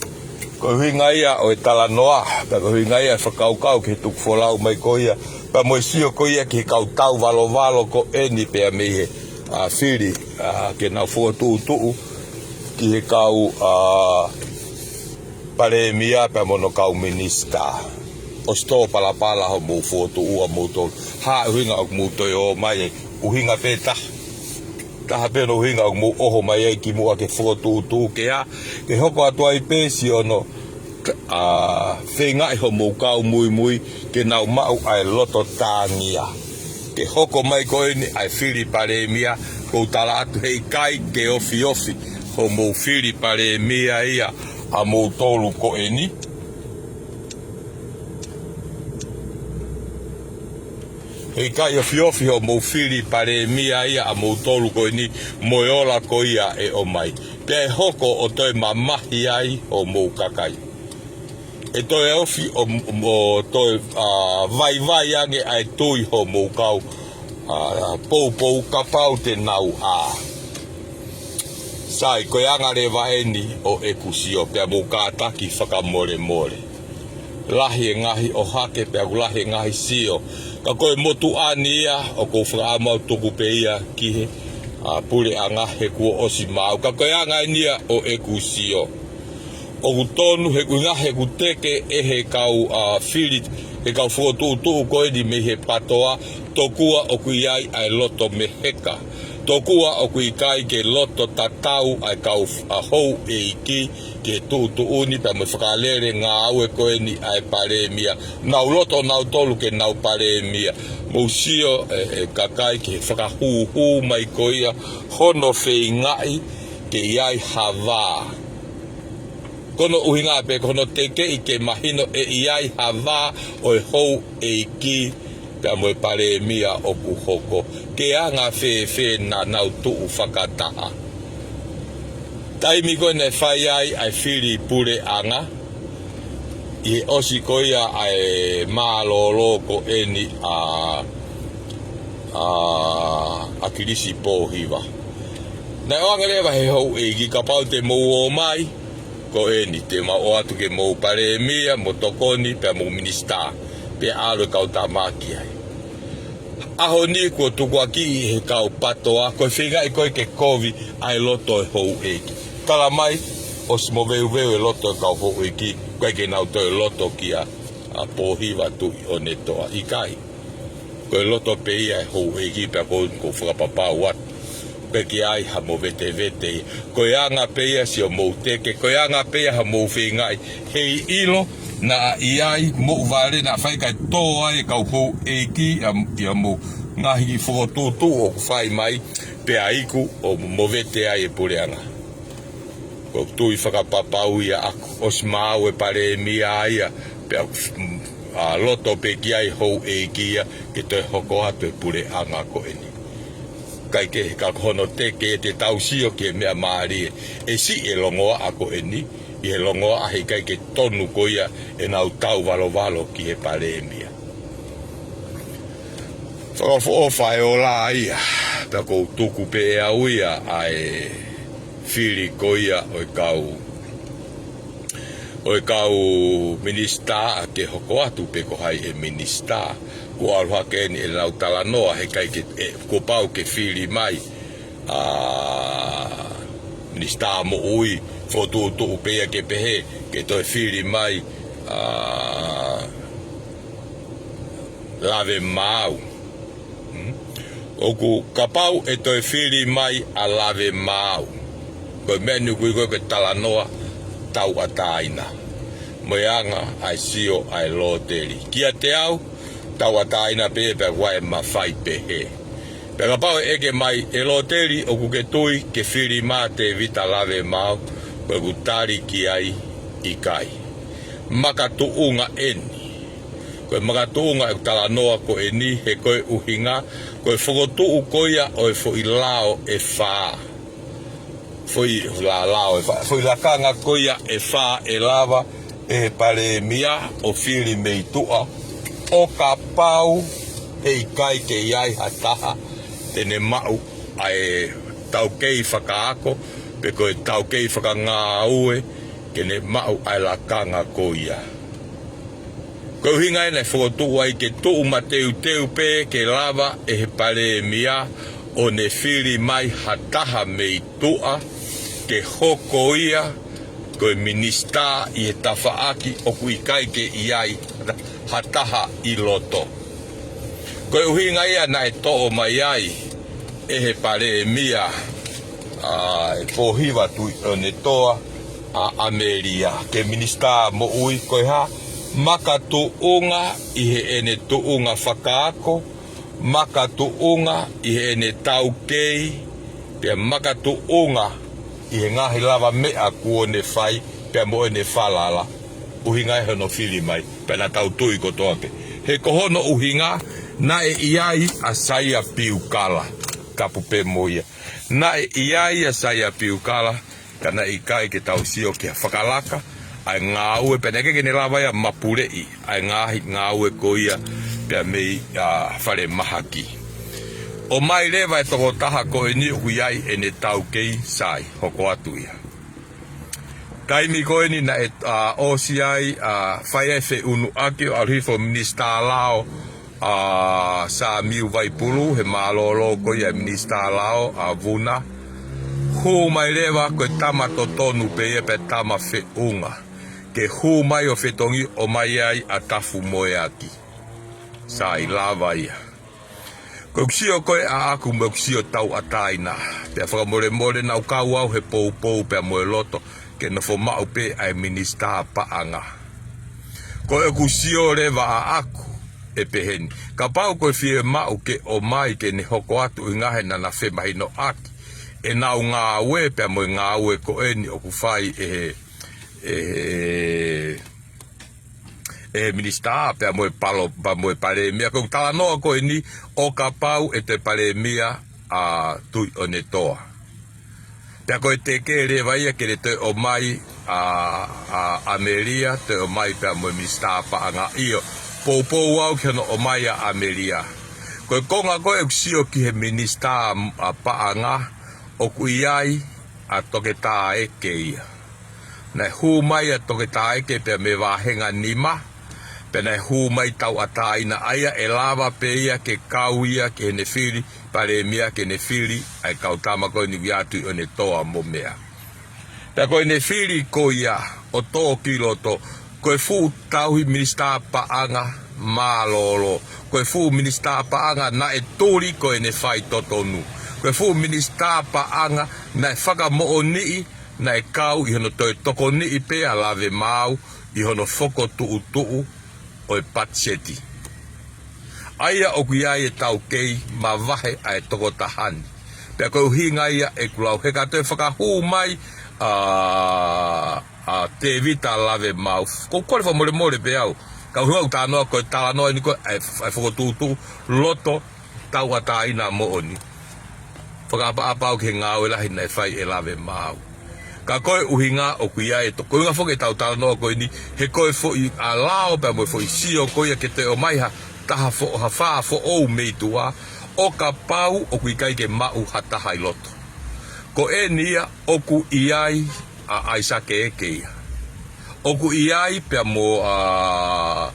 ko e ʻuhinga ia ʻo e talanoa, pea ko e ʻuhinga ia e fakakaukau ki he tuku folau mai ko ia, pea mo e sio ko ia ki he kau tauvalovalo ko eni pea mei he, ʻa, fili, ʻa, ke nau fokotuʻutuʻu ki he kau, ʻa, palēmia pea mo hono kau minisitā. ʻOsi tō palapala hoʻomou fokotuʻu ʻa moutolu. Hā e ʻuhinga ʻoku mou toe ō mai ai? ʻUhinga pē taha. Taha pē hono ʻuhinga ʻoku mou ʻoho mai ai kimuʻa ke fokotuʻutuʻu ke ʻā, ke hoko atu ai pē siʻono ʻa, feingaʻi hoʻomou kau muimui ke nau maʻu ʻa e loto tāngia. Ke hoko mai ko eni ʻa e fili palēmia, kou tala atu heʻikai ke ofiofi hoʻomou fili palēmia ia ʻamoutolu ko eni. Heʻikai ofiofi hoʻomou fili palēmia ia ʻamoutolu ko eni mo e ola ko ia ʻe ʻomai. Pea ʻe hoko ʻo toe mamahi ai hoʻomou kakai. ʻE toe ofi ʻo, ʻo toe, ʻa, vaivai ange ʻa e tui hoʻomou kau, ʻa, poupou kapau te nau ʻā. Sai, ko e anga leva eni ʻo ʻeku sio, pea mou kātaki fakamolemole. Lahi e ngaahi ʻohake, pea ʻoku lahi e ngaahi sio. Ka ko e motuʻa ni ia, ʻoku ou fakaʻamu au tuku pē ia ki he, ʻa, puleʻanga he kuo ʻosi maau. Ka ko e anga eni ia ʻo ʻeku sio. ʻOku tonu he ʻuhinga he ʻoku teke ʻe he kau, ʻa, fili, he kau fokotuʻutuʻu ko eni mei he patoa, tokua ʻoku ʻi ai ʻa e loto meheka. Tokua ʻoku ʻikai ke loto tatau ʻa e kau, ʻa, houʻeiki ke tuʻutuʻuni pea mo e fakalele ngāue ko eni ʻa e palēmia. Nau loto nautolu ke nau palēmia. Mou sio, ʻe, ʻe kakai ke fakahūhū mai ko ia hono feingaʻi ke ʻi ai ha vā. Ko hono ʻuhinga pē ko hono tekeʻi ke mahino ʻe ʻi ai ha vā ʻo e houʻeiki pea mo e palēmia ʻoku hoko. Ke anga fēfē naʻa nau tuʻu fakataha. Taimi ko ē naʻe fai ai ʻa e fili puleʻanga, ʻi he ʻosi ko ia ʻa e mālōlō ko eni ʻa, ʻa, ʻa ʻAkilisi Pōhiva. Naʻe ʻoange leva he houʻeiki kapau te mou ō mai, ko eni, te mau ʻoatu ke mou palēmia, mo tokoni, pea mo minisitā, pea ʻalu e kau tama ki ai. ʻAho ni kuo tukuakiʻi he kau patoa, ko e feingaʻi ko ē ke kovi ʻa e loto e houʻeiki. Tala mai, ʻosi moveuveu e loto e kau houʻeiki, ʻikai ke nau toe loto kia, ʻa, Pōhiva Tuʻiʻonetoa, ʻikai. Ko e loto pē ia e houʻeiki pea ko, kou fakapapau atu. ʻIkai ke ʻi ai ha movetevete ia. Ko e anga pē ia siʻomou teke, ko e anga pē ia hoʻomou feingaʻi. Heiʻilo naʻa ʻi ai moʻu vale naʻa faifai kae tō ai e kau houʻeiki ʻia, ʻia mou ngaahi fokotuʻutuʻu ʻoku fai mai, pea iku ʻo movete ai e puleʻanga. Ko e tui fakapapau ia ʻaku, ʻosi maau e palēmia ia, pea, mm, ʻa, loto pē ki ai houʻeiki ia, ke toe hoko atu e puleʻanga ko eni. ʻIkai ke, ka ko hono teke ʻe te tau sio ki he meʻa mālie, ʻe siʻi e longoaʻa ko eni, ʻi he longoaʻa heʻikai ke tonu ko ia ʻenau tauvalovalo ki he palēmia. Fakaʻofoʻofa e ola ia, pea kou tuku pē ʻe au ia ʻa e fili ko ia ʻo e kau, ʻo e kau minisitā ke hoko atu pe ko hai e minisitā. Kuo ʻalu hake eni ʻenau talanoa heʻikai ke, ʻe, kuo pau ke fili mai, ʻa, minisitā moʻui, fokotuʻutuʻu pē ia ke pehē, ke toe fili mai, ʻa, Lavemaau. Hmm? ʻOku kapau ʻe toe fili mai ʻa Lavemaau, ko e meʻa ni ʻoku ui ko ē ko e talanoa tauʻatāina. Mo e anga ʻa e sio ʻa e loteli. Kiate au, tauʻatāina pē pea ʻoku ʻi ai e mafai pehē. Pea kapau ʻe ʻeke mai e loteli ʻoku ke tui ke fili mai ʻa Tēvita Lavemaau, ko ʻeku tali ki ai ʻikai. Makatuʻunga eni. Ko e makatuʻunga ʻeku talanoa ko eni he ko e ʻuhinga, ko e fokotuʻu ko ia ʻo e foʻi lao ʻe fā. Foʻi la-, lao ʻe fā. Foʻi lakanga ko ia ʻe fā ʻe lava ʻe he palēmia ʻo fili mei tuʻa. ʻO kapau heʻikai ke ʻi ai ha taha te ne maʻu ʻa e taukei fakaako, pe ko e taukei fakangāue, ke ne maʻu ʻa e lakanga ko ia. Ko e ʻuhinga ena ʻe fokotuʻu ai ke tuʻu mateuteu pē ke lava ʻe he palēmia ʻo ne fili mai ha taha mei tuʻa ke hoko ia ko e minisitā ʻi he tafaʻaki ʻoku ʻikai ke ʻi ai ha taha ʻi loto. Ko e ʻuhinga ia naʻe toʻo mai ai ʻe he palēmia, ʻa, ʻe Pōhiva Tuʻiʻonetoa, ʻa ʻAmelia ke minisitā moʻui ko e hā? Makatuʻunga ʻi heʻene tuʻunga fakaako, makatuʻunga ʻi heʻene taukei, pea makatuʻunga ʻi he ngaahi lavameʻa kuo ne fai, pea mo ʻene falala. ʻUhinga ia hono fili mai, pea naʻa tau tui kotoa pē. He ko hono ʻuhinga, naʻe ʻi ai ʻa Saia Piukala, tapu pē mo ia. Naʻe ʻi ai ʻa Saia Piukala, ka naʻe ʻikai ke tau sio ki ha fakalaka ʻa e ngāue, pea naʻe ʻikai ke ne lava ia ʻo mapuleʻi ʻa e ngaahi ngāue ko ia pea mei, ā, falemahaki. ʻOmai leva e tokotaha ko eni ʻoku ʻi ai ʻene taukei, Sai, hoko atu ia. Taimi ko eni naʻe, ā, ʻosi ai, ā, fai ai e feʻunuʻaki ʻo ʻalu hifo e Minisitā Lao, ā, Samiu Vaipulu, he mālōlō ko ia e Minisitā Lao, ā, Vuna. Hū mai leva ko e tama totonu pē ia pea tama feʻunga ke hū mai ʻo fetongi ʻo ʻomai ai ʻa Tafumoeaki. Sai, lava ia. Ko ʻeku sio ko ē ʻaʻaku mo ʻeku sio tauʻatāina, pea fakamolemole naʻa ku kau au he poupou pea mo e loto ke nofo maʻu pē ʻa e Minisitā Paʻanga. Ko ʻeku sio leva ʻaʻaku ʻe pehē ni. Kapau ko e fiemaʻu ke ʻomai ke ne hoko atu ʻi he ngaahi naʻa na femahinoʻaki ʻenau ngāue pea mo e ngāue ko eni ʻoku fai ʻe he, ʻe he ʻe he Minisitā pea mo e palo, pea mo e Palēmia. Ko ʻeku talanoa ko eni ʻo kapau ʻe toe Palēmia ʻa Tuʻiʻonetoa. Pea ko e teke leva ia ke ne toe ʻomai ʻa, ʻa ʻAmelia, toe ʻomai pea mo e Minisitā Paʻanga. ʻIo, poupou au ki hono ʻomai ʻa ʻAmelia. Ko e konga ko ē ʻeku sio ki he Minisitā, ʻa, Paʻanga, ʻoku ʻi ai ʻa Toketā Eke ia. Naʻe hū mai ʻa Toketā Eke pea mei he vāhenga nima, pea naʻe hū mai tauʻatāina, ʻa ia ʻe lava pē ia ke kau ia ki heʻene fili Palēmia, ke ne fili ʻa e kau tama ko eni ʻoku ʻi ai ʻa Tuʻiʻonetoa mo meʻa. Pea ko ʻene fili ko ia ʻo tō ki loto, ko e fuʻu tauhi Minisitā Paʻanga mālōlō. Ko e fuʻu Minisitā Paʻanga naʻe tuli ko ʻene faitotonu. Ko e fuʻu Minisitā Paʻanga naʻe fakamoʻoniʻi, naʻe kau ʻi hono toe tokoniʻi pē ʻa Lavemaau ʻi hono fokotuʻutuʻu ʻo e patiseti. ʻA ia ʻoku ʻi ai e taukei mavahe ʻa e tokotaha ni. Pea ko e ʻuhinga ia ʻeku lau, he ka toe fakahū mai ʻa, ʻa Tēvita Lavemaau, ʻoku ou kole fakamolemole pē au. Ka ʻuhinga ʻeku talanoa ko e talanoa eni ko ē ʻa e, ʻa e fokotuʻutuʻu loto tauʻatāina moʻoni. Fakaʻapaʻapa au ki he ngāue lahi naʻe fai ʻe Lavemaau. Ka ko e ʻuhinga ʻoku ʻi ai e to-, ko e ʻuhinga foki ʻetau talanoa ko eni, he ko e foʻi ʻa lao pea mo e foʻi sio ko ia ke toe ʻomai ha taha fo-, ha fā foʻou mei tuʻa, ʻo kapau ʻoku ʻikai ke maʻu ha taha ʻi loto. Ko eni ia ʻoku ʻi ai ʻa ʻAisake Eke ia. ʻOku ʻi ai pea mo, ā,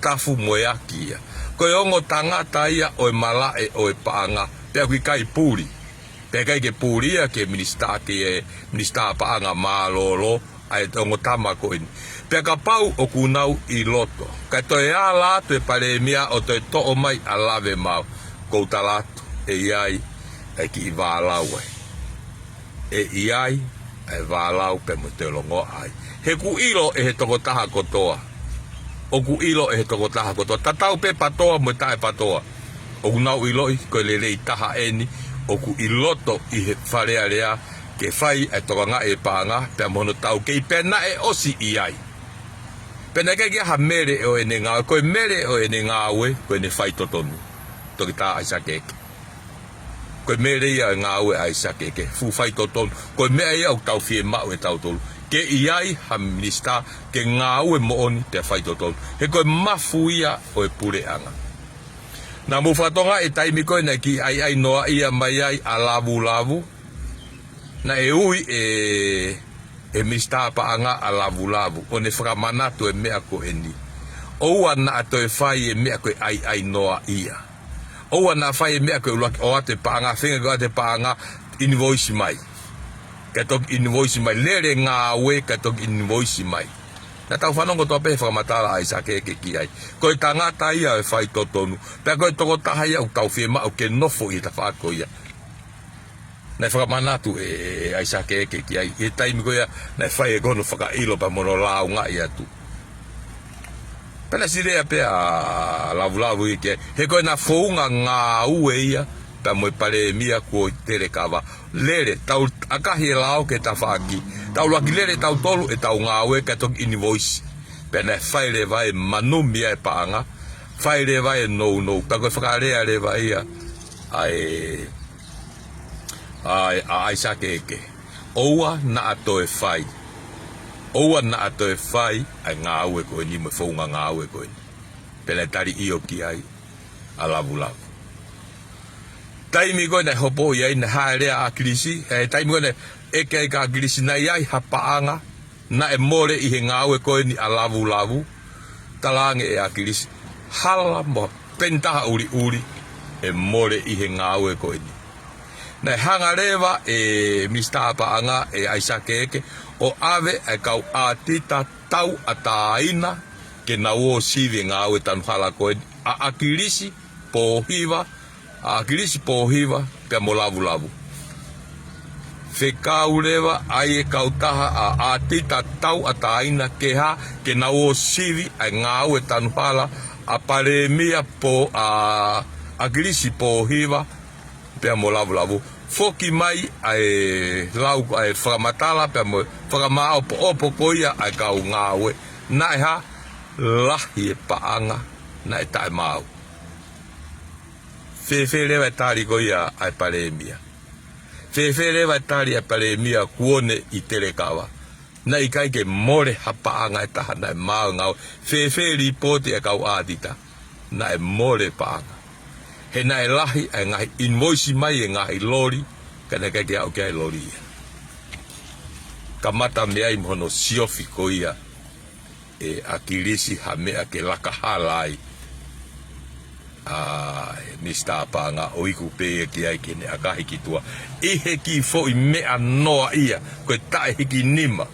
Tafumoeaki ia. Ko e ongo tangata ia ʻo e malaʻe ʻo e paʻanga, pea ʻoku ʻikai puli. Pea ʻikai ke puli ia ke minisitā, ke minisitā paʻanga mālōlō, ʻa e ongo tama ko eni. Pea kapau ʻoku nau ʻi loto, kae toe ala atu e palēmia ʻo toe toʻo mai ʻa Lavemaau, ʻoku ou tala atu, ʻe ʻi ai ʻa e kiʻi vālau ai. ʻE ʻi ai ʻa e vālau pea mo e toe longoaʻa ai. He ʻoku ʻilo ʻe he tokotaha kotoa. ʻOku ʻilo ʻe he tokotaha kotoa. Tatau pē PATOA mo e taʻe PATOA. ʻOku nau ʻiloʻi ko e lelei taha eni ʻoku ʻi loto ʻi he Fale Alea ke fai ʻa e tokangaʻi e paʻanga pea mo hono taukei pea naʻe ʻosi ʻi ai. Pea naʻe ʻikai ke ʻi ai ha mele ʻo ʻene ngāue, ko e mele ʻo ʻene ngāue, ko ʻene faitotonu. Toketā ʻAisake Eke. Ko e mele ia ʻo e ngāue ʻa ʻAisake Eke, fuʻu faitotonu. Ko e meʻa ia ʻoku tau fiemaʻu ʻe tautolu. Ke ʻi ai ha minisitā, ke ngāue moʻoni pea faitotonu. He ko e mafu ia ʻo e puleʻanga. Naʻa mou fakatokangaʻi e taimi ko ē naʻe kiʻi ʻaiʻai noaʻia mai ai ʻa Lavulavu. Naʻe ui ʻe, ʻe he minisitā paʻanga ʻa Lavulavu, ʻo ne fakamanatu e meʻa ko eni. ʻOua naʻa toe fai e meʻa ko e ʻaiʻai noaʻia. ʻOua naʻa fai e meʻa ko e ʻuluaki ʻoatu e paʻanga, feinga ke ʻoatu e paʻanga, invoice mai. Kae toki invoice mai, lele ngāue kae toki invoice mai. Naʻa tau fanongo kotoa pē he fakamatala ʻa ʻAisake Eke ki ai. Ko e tangata ia ʻo e faitotonu. Pea ko e tokotaha ia ʻoku tau fiemaʻu ke nofo ʻi he tafaʻaki ko ia. Naʻe fakamanatu ʻe, ʻe, ʻe ʻAisake Eke ki ai, he taimi ko ia naʻe fai ʻe ia hono fakaʻilo pea mo hono lāungaʻi atu. Pea naʻe siʻi lea pē ʻa Lavulavu ia ki ai, he ko ʻena founga ngāue ia pea mo e palēmia kuo ʻi Telekava. Lele, tau ʻakahi e lao ki he tafaʻaki. Tau ʻuluaki lele tautolu ʻetau ngāue kae toki invoice. Pea naʻe fai leva e manumia e paʻanga, fai leva e nounou, pea ko e fakalea leva ia ʻa e, ʻa e, ʻa ʻAisake Eke. ʻOua naʻa toe fai. ʻOua naʻa toe fai ʻa e ngāue ko eni mo e founga ngāue ko eni. Pea naʻe tali ʻio ki ai ʻa Lavulavu. Taimi ko ē naʻe hopo ʻi ai, naʻe hā e lea ʻa ʻAkilisi, he taimi ko ē naʻe ʻeke ai kia ʻAkilisi naʻe ʻi ai ha paʻanga naʻe mole ʻi he ngāue ko eni ʻa Lavulavu, talaange ʻe ʻAkilisi, hala mo e peni taha ʻuliʻuli ʻe mole ʻi he ngāue ko eni. Naʻe hanga leva ʻe Minisitā Paʻanga, ʻe ʻAisake Eke, ʻo ʻave ʻa e kau ʻātita tauʻatāina ke nau ō sivi e ngāue tanu hala ko eni, ʻa ʻAkilisi Pōhiva, ʻa ʻAkilisi Pōhiva pea mo Lavulavu. Fekau leva ai e kautaha ʻa e ʻātita tauʻatāina ke hā, ke nau ō sivi ʻa e ngāue tanu hala ʻa Palēmia Pō-, ʻa ʻAkilisi Pōhiva pea mo Lavulavu. Foki mai ʻa e lau, ʻa e fakamatala pea mo e fakamāʻopoʻopo ko ia ʻa e kau ngāue. Naʻe hā, lahi e paʻanga naʻe taʻemaau. Fēfē leva e tali ko ia ʻa e Palēmia? Fēfē leva e tali ʻa e Palēmia kuo ne ʻi Telekava? Naʻe ʻikai ke mole ha paʻanga ʻe taha naʻe maau e ngāue. Fēfē e lipooti ʻa e kau ʻātita? Naʻe mole paʻanga. He naʻe lahi ʻa e ngaahi invoice mai e ngaahi loli, ka naʻe ʻikai ke aʻu ki ai e loli ia. Kamata mei ai mo hono siofi ko ia ʻe ʻAkilisi ha meʻa ke laka hala ai ʻa e Minisitā Paʻanga ʻo iku pē ia ki ai ke ne ʻakahi ki tuʻa. ʻI he kiʻi foʻi meʻa noa ia, ko e taʻe hiki nima.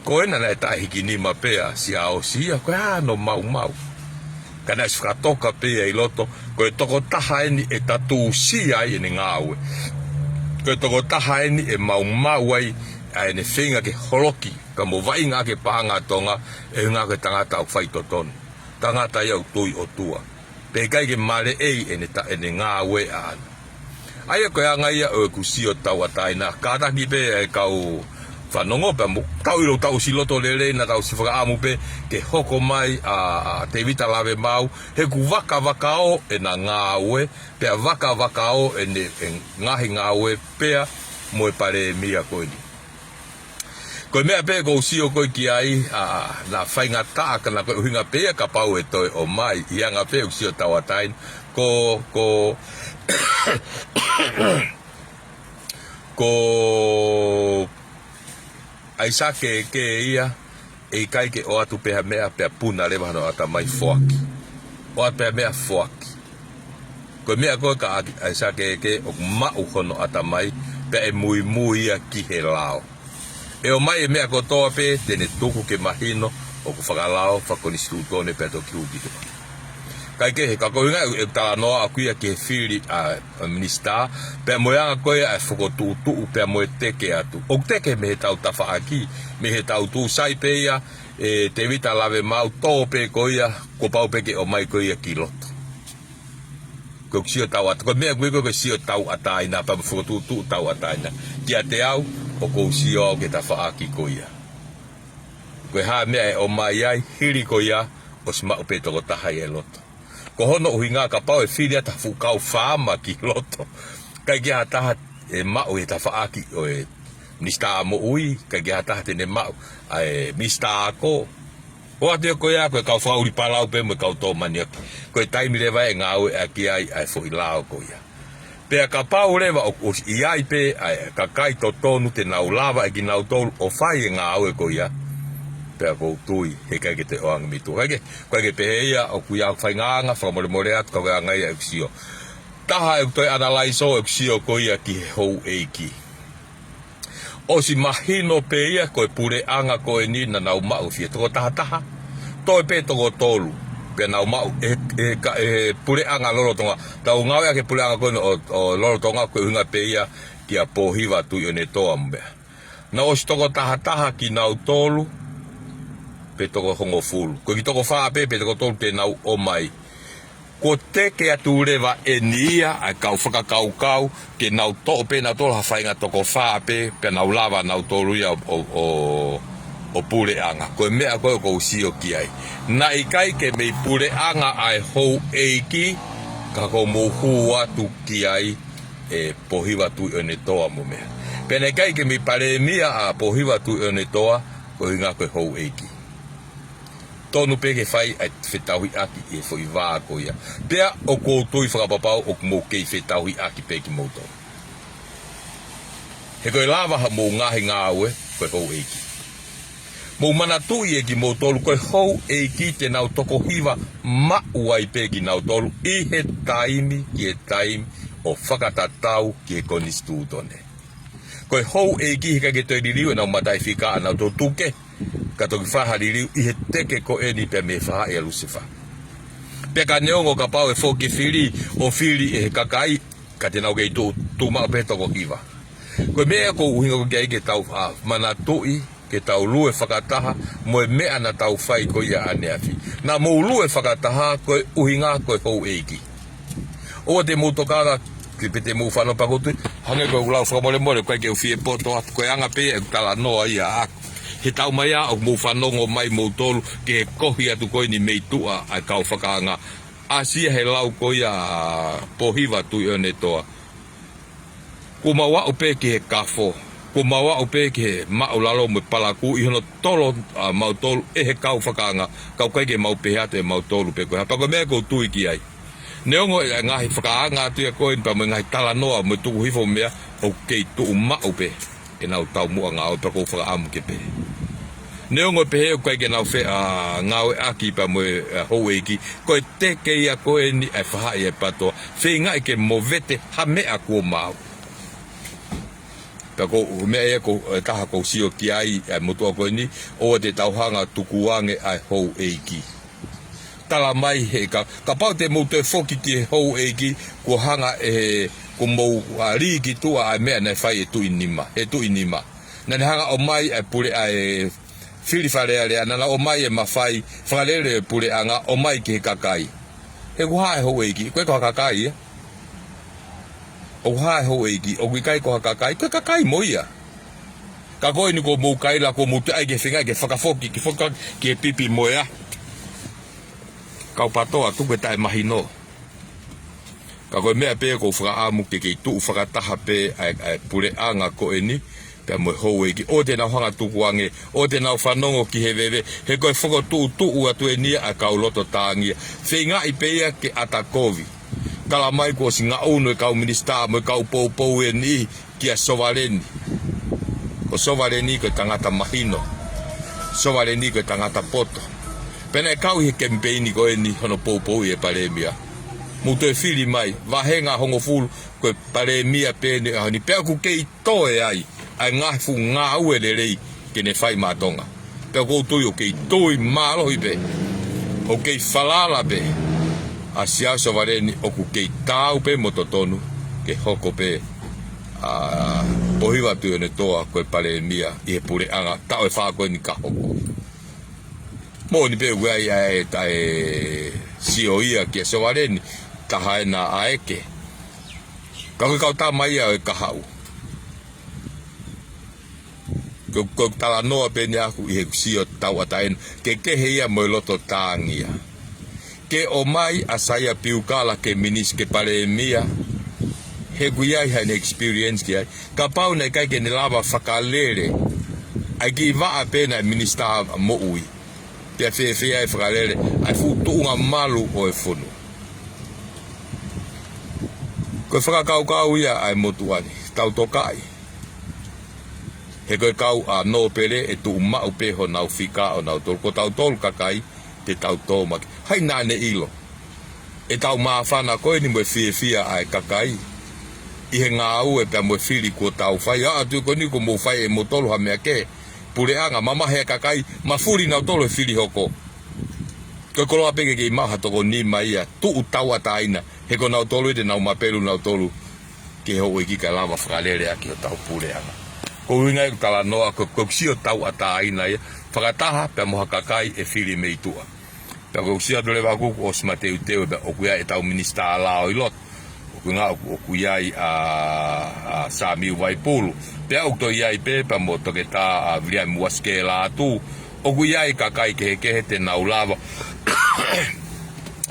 Ko ena naʻe taʻe hiki nima pē ʻa Siaosi ia, ko e hā hono maumau? Ka naʻe ʻosi fakatoka pē ia ʻi loto, ko e tokotaha eni ʻe tatūsia ai ʻene ngāue. Ko e tokotaha eni ʻe maumau ai ʻa ʻene feinga ke holoki pea mo vaʻinga ʻaki e paʻanga ʻa Tonga, ʻe ʻuhinga ko e tangata ʻoku faitotonu. Tangata ia ʻoku tui ʻOtua. Pea ʻikai ke maleʻei ʻene ta-, ʻene ngāue ʻaʻana. ʻA ia ko e anga ia ʻo ʻeku sio tauʻatāina, kātaki pē e kau fanongo pea mo tau ʻilo, tau ʻosi loto lelei, naʻa tau ʻosi fakaʻamu pē ke hoko mai ʻa, ʻa Tēvita Lavemaau, he ʻoku vakavakaō ʻena ngāue, pea vakavakaō ʻene, e ngaahi ngāue pea mo e Palēmia ko eni. Ko e meʻa pē ʻoku ou sio ko ē ki ai, ʻa, naʻa faingataʻa ka naʻa ko e ʻuhinga pē ia kapau ʻe toe ʻomai, ʻi he anga pē ʻeku sio tauʻatāina, ko, ko, ko ʻAisake Eke ia, ʻe ʻikai ke ʻoatu pē ha meʻa pea puna leva hono ʻatamai, foaki. ʻOatu pē ha meʻa, foaki. Ko e meʻa ko ē kia ʻAisake Eke ʻoku maʻu hono ʻatamai, pea ʻe muimui ia ki he lao. ʻE ʻomai e meʻa kotoa pē te ne tuku ke mahino ʻoku fakalao, fakakonisitūtone pea toki hū ki tuʻa. Kae kehe, ka ko e ʻuhinga ʻeku talanoa ʻaʻaku ia ki he fili ʻa, ʻa e Minisitā, pea mo e anga ko ia ʻa e fokotuʻutuʻu pea mo e teke atu. ʻOku teke mei heʻetau tafaʻaki, mei heʻetau tuʻu sai pē ia ʻe Tēvita Lavemaau, tō pē ko ia, kuo pau pē ke ʻomai ko ia ki loto. Ko ʻeku sio tauʻatāina, ko e meʻa ko ē ko e sio tauʻatāina, pea mo e fokotuʻutuʻu tauʻatāina. Kiate au, ʻoku ou sio au ki he tafaʻaki ko ia. Ko e hā e meʻa ʻe ʻomai ai, hili ko ia, ʻosi maʻu pē tokotaha ia ʻi loto. Ko hono ʻuhinga kapau ʻe fili atu ha fuʻu kau faama ki loto, ʻikai ke ʻi ai ha taha ʻe maʻu he tafaʻaki ʻo e Minisitā Moʻui, ʻikai ke ʻi ai ha taha te ne maʻu ʻa e Minisitā Ako. ʻOatu ia ko ia ko e kau fakaʻuli palau pē mo e kau tō manioki. Ko e taimi leva ʻe ngāueʻaki ai ʻa e foʻi lao ko ia. Pea kapau leva ʻoku ʻosi ʻi ai pē ʻa e kakai totonu te nau lava ʻe kinautolu ʻo fai e ngāue ko ia, pea ʻoku ou tui he ʻikai ke toe ʻoange mei tuʻa. Kae kehe, ʻikai ke pehē ia ʻoku ʻi ai ha faʻahinga anga, fakamolemole atu ka ko e anga ia ʻeku sio. Taha, ʻeku toe analaiso ʻeku sio ko ia ki he houʻeiki. ʻOsi mahino pē ia ko e puleʻanga ko eni naʻa nau maʻu fie toko taha taha, toe pē toko tolu. Pea nau maʻu ʻe, ʻe ka, ʻe he puleʻanga lolotonga. Tau ngāueʻaki e puleʻanga ko eni ʻo, ʻo lolotonga ko e ʻuhinga pē ia kia Pōhiva Tuʻiʻonetoa mo meʻa. Nau ʻosi toko tahataha kinautolu, pe toko hongofulu. Ko e kiʻi toko fā pē, pe toko tolu te nau ō mai. Kuo teke atu leva eni ia ʻa e kau fakakaukau, ke nau toʻo pē nautolu ha faʻahinga toko fā pē, pea nau lava nautolu ia ʻo, ʻo, ʻo puleʻanga. Ko e meʻa ko ē ʻoku ou sio ki ai. Naʻe ʻikai ke mei puleʻanga ʻa e houʻeiki, ka ko e mou hū atu ki ai ʻe Pōhiva Tuʻiʻonetoa mo meʻa. Pea naʻe ʻikai ke mei palēmia ʻa Pōhiva Tuʻiʻonetoa, ko e ʻuhinga ko e houʻeiki. Tonu pē ke fai ʻa e fetauhiʻaki ʻi he foʻi vā ko ia. Pea ʻoku ou tui fakapapau ʻoku mou kei fetauhiʻaki pē kimoutolu. He ko e lava ha mou ngaahi ngāue, ko e houʻeiki. Mou manatuʻi ʻe kimoutolu, ko e houʻeiki te nau toko hiva maʻu ai pē kinautolu ʻi he taimi ki he taimi ʻo fakatatau ki he konisitūtone. Ko e houʻeiki he ʻikai ke toe liliu ʻenau mataʻifika ʻanautolu, tuku kehe ka toki fai ha liliu ʻi he teke ko eni pea mei he faʻahi ʻa Lusifā. Pea ka neongo kapau ʻe foki fili ʻo fili ʻe he kakai, ka te nau kei tuʻu, tuʻu maʻu pē toko hiva. Ko e meʻa ʻoku ou ʻuhinga ki ai ke tau, ʻa, manatuʻi, ke tau lue fakataha, mo e meʻa naʻa tau fai ko ia ʻaneafi. Naʻa mou lue fakataha, ko e ʻuhinga ko e houʻeiki. ʻOua te mou tokanga, ke pē te mou fanongo pea ʻoku ou tui, hangē ko ʻeku lau fakamolemole, ʻoku ʻikai ke u fie poto atu, ko e anga pē ia ʻeku talanoa ia ʻaʻaku. He taimi ia ʻoku mou fanongo mai moutolu, ki he kohi atu ko eni mei tuʻa ʻa e kau fakaanga. ʻAsi ia he lau ko ia ʻa Pōhiva Tuʻiʻonetoa. Kuo mau aʻu pē ki he kafo, kuo mau aʻu pē ki he māʻulalo mo e palakū ʻi hono tolo ʻa mautolu ʻe he kau fakaanga, ka ʻoku ʻikai ke mau pehē atu ʻe mautolu pe ko e hā, pea ko e meʻa ʻoku ou tui ki ai. Neongo e ngaahi fakaanga atu ia ko eni pea mo e ngaahi talanoa mo e tuku hifo meʻa, ʻoku kei tuʻu maʻu pē ʻenau taumuʻa ngāue pea ʻoku ou fakaʻamu ke pehē. Neongo pehē ʻoku ʻikai ke nau fe-, ʻa, ngāueʻaki pea mo e, ʻa, houʻeiki, ko e teke ia ko eni ʻa e faʻahi ʻa e PATOA, feingaʻi ke movete ha meʻa kuo maau. Pea ko e meʻa ia ko e taha ʻoku ou sio ki ai ʻa e motuʻa ko eni, ʻoua te tau hanga tukuange ʻa e houʻeiki. Tala mai he ka, kapau te mou toe foki ki he houʻeiki, kuo hanga ʻe he, kuo mou, ʻa, lī ki tuʻa ʻa e meʻa naʻe fai ʻe Tuʻinima, he Tuʻinima. Naʻa ne hanga ʻo ʻomai ʻa e pule ʻa e fili Fale Alea, naʻa na ʻomai e mafai, fakalele e puleʻanga, ʻomai ki he kakai. He ʻoku hā e houʻeiki, ʻoku ʻikai ko ha kakai ia. ʻOku hā e houʻeiki, ʻoku ʻikai ko ha kakai, ko e kakai mo ia. Ka ko eni kuo mou kaila, kuo mou teʻeki ai ke feinga ke fakafoki, ke foki ki he pipi mo e ʻaho. Kau PATOA, tuku e taʻemahino. Ka ko e meʻa pē ʻoku ou fakaʻamu ke kei tuʻu fakataha pē ʻa e, ʻa e puleʻanga ko eni, pea mo e houʻeiki. ʻOua te nau hanga tukuange, ʻoua te nau fanongo ki he veve, he ko e fokotuʻutuʻu atu eni ia ʻa e kau loto tāngia. Feingaʻi pē ia ke ʻata kovi. Tala mai kuo ʻosi ngaʻunu e kau minisitā mo e kau poupou ʻe niʻihi kia Sovaleni. Ko Sovaleni ko e tangata mahino. Sovaleni ko e tangata poto. Pea naʻe kau ʻi he kemipeini ko eni hono poupouʻi e palēmia. Mou toe fili mai, vāhenga hongofulu, ko e palēmia pē eni ʻaho ni pea ʻoku kei toe ai ʻa e ngaahi fuʻu ngāue lelei ke ne fai maʻa Tonga. Pea ʻoku ou tui ʻoku kei tui mālohi pē, ʻoku kei falala pē ʻa Siaosi Sovaleni ʻoku kei taau pē mo totonu ke hoko pē ʻa Pōhiva Tuʻiʻonetoa ko e palēmia ʻi he puleʻanga taʻu ʻe fā ko eni ka hoko. Moʻoni pē ʻoku ʻi ai ʻa e taʻe sio ia kia Sovaleni, taha ena ʻa ʻEke. Ka ko e kau tama ia ʻo e kahaʻu. Ko, ko e talanoa pē eni ʻaʻaku ʻi heʻeku sio tauʻatāina, ke kehe ia mo e loto tāngia. Ke ʻomai ʻa Saia Piukala ke minisi ke palēmia, he ʻoku ʻi ai haʻane experience ki ai. Kapau naʻe ʻikai ke ne lava fakalele ʻa e kiʻi vaʻa pē naʻe minisitā moʻui, pea fēfē ai fakalele ʻa e fuʻu tuʻunga malu ʻo e fonua. Ko e fakakaukau ia ʻa e motuʻa ni, tau tokaʻi. He ko e kau ʻa nōpele ʻe tuʻu maʻu pē honau fika ʻonautolu. Ko tautolu kakai te tau tōmaki. Hai naʻa ne ʻilo ʻetau māfana ko eni mo e fiefia ʻa e kakai ʻi he ngāue pea mo e fili kuo tau fai. ʻAʻu atu ko eni kuo mou fai ʻe moutolu ha meʻa kehe. Puleʻanga, mamahi e kakai, mafuli nautolu he fili hoko. Ko e koloa pē ke kei maʻu ha toko nima ia, tuʻu tauʻatāina, he ko nautolu ʻe te nau mapelu nautolu ki he houʻeiki kae lava fakalele ʻaki hotau puleʻanga. Ko e ʻuhinga ia ʻeku talanoa, ko, ko e sio tauʻatāina ia, fakataha pea mo ha kakai ʻe fili mei tuʻa. Pea ko e sio atu leva ʻaku kuo ʻosi mateuteu, pea ʻoku ʻi ai ʻetau minisitā lao ʻi loto. ʻOku nga ʻoku, ʻoku ʻi ai ʻa, ʻa Samiu Vaipulu. Pea ʻoku toe ʻi ai pē, pea mo Toketā, ʻa Viliami Uasikela atu. ʻOku ʻi ai kakai kehekehe te nau lava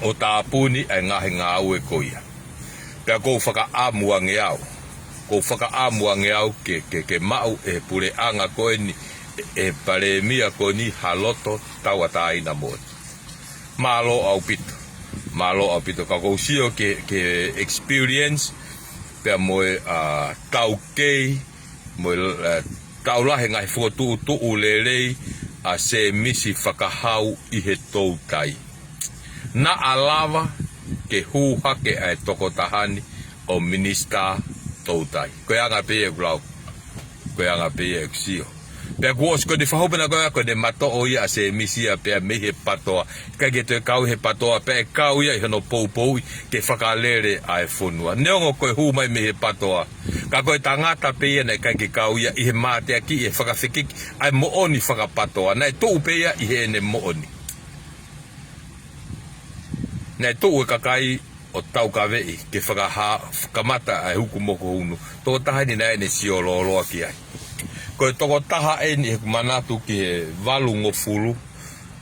ʻo tāpuni ʻa e ngaahi ngāue ko ia. Pea ʻoku ou fakaʻamu ange au. ʻOku ou fakaʻamu ange au ke, ke, ke maʻu ʻe he puleʻanga ko eni, ʻe, ʻe he palēmia ko eni ha loto tauʻatāina moʻoni. Mālō ʻaupito. Mālō ʻaupito. Ka ʻoku ou sio ki he, ki he experience, pea mo e, ʻa, taukei, mo e, ʻa, taulahi e ngaahi fokotuʻutuʻu lelei ʻa Sēmisi Fakahau ʻi he toutai. Naʻa lava ke hū hake ʻa e tokotaha ni ʻo minisitā toutai. Ko e anga pē ia ʻeku lau. Ko e anga pē ia ʻeku sio. Pea kuo ʻosi ko eni fakahū pē naʻa ko ia, ko eni matoʻo ia ʻa Sēmisi ia pea mei he PATOA. ʻIkai ke toe kau he PATOA, pea ʻe kau ia ʻi hono poupouʻi ke fakalele ʻa e fonua. Neongo ko e hū mai mei he PATOA, ka ko e tangata pē ia naʻe ʻikai ke kau ia ʻi he mateaki, ʻi he fakafekiki ʻa e moʻoni faka-PATOA. Naʻe tuʻu pē ia ʻi heʻene moʻoni. Naʻe tuʻu e kakai ʻo taukaveʻi ke fakahā, kamata ʻa e huku mokohunu. Tokotaha eni naʻe ʻene sio lōloa ki ai. Ko e tokotaha eni ʻi heʻeku manatu ki he valungofulu,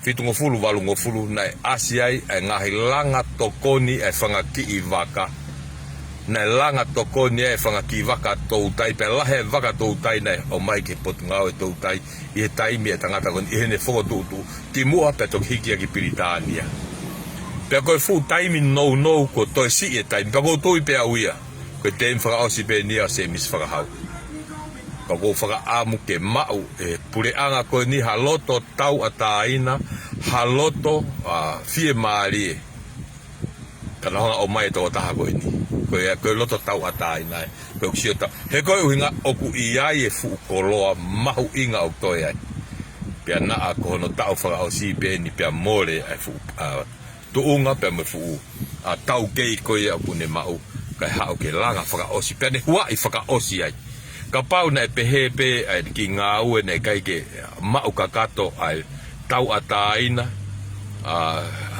fitungofulu, valungofulu, naʻe ʻasi ai ʻa e ngaahi langa tokoni ʻa e fanga kiʻi vaka. Naʻe langa tokoni ai e fanga kiʻi vaka toutai, pea lahi e vaka toutai naʻe ʻomai ki he Potungāue Toutai ʻi he taimi ʻa e tangata ko eni ʻi heʻene fokotuʻutuʻu kimuʻa pea toki hiki ia ki Pilitānia. Pea ko e fuʻu taimi nounou kuo toe siʻi e taimi, pea ʻoku ou tui pē au ia ko e taimi fakaʻosi pē eni ia ʻo Sēmisi Fakahau. Ka ʻoku ou fakaʻamu ke maʻu ʻe he puleʻanga ko eni ha loto tauʻatāina, ha loto, ʻa, fiemālie. Ka nau hanga ʻo ʻomai e tokotaha ko eni. Ko e, ko e loto tauʻatāina ē. Ko e sio tau. He ko e ʻuhinga ʻoku ʻi ai e fuʻu koloa mahuʻinga ʻoku toe ai. Pea naʻa ko hono taʻu fakaʻosi pē eni pea mole ʻa e fuʻu, ʻa, tuʻunga pea mo e fuʻu, ʻa, taukei ko ia ʻoku ne maʻu. Kae haʻu ke langa fakaʻosi. Pea ne huaʻi fakaʻosi ai. Kapau naʻe pehē pē ʻa e kiʻi ngāue naʻe ʻikai ke maʻu kakato ʻa e tauʻatāina, ʻa,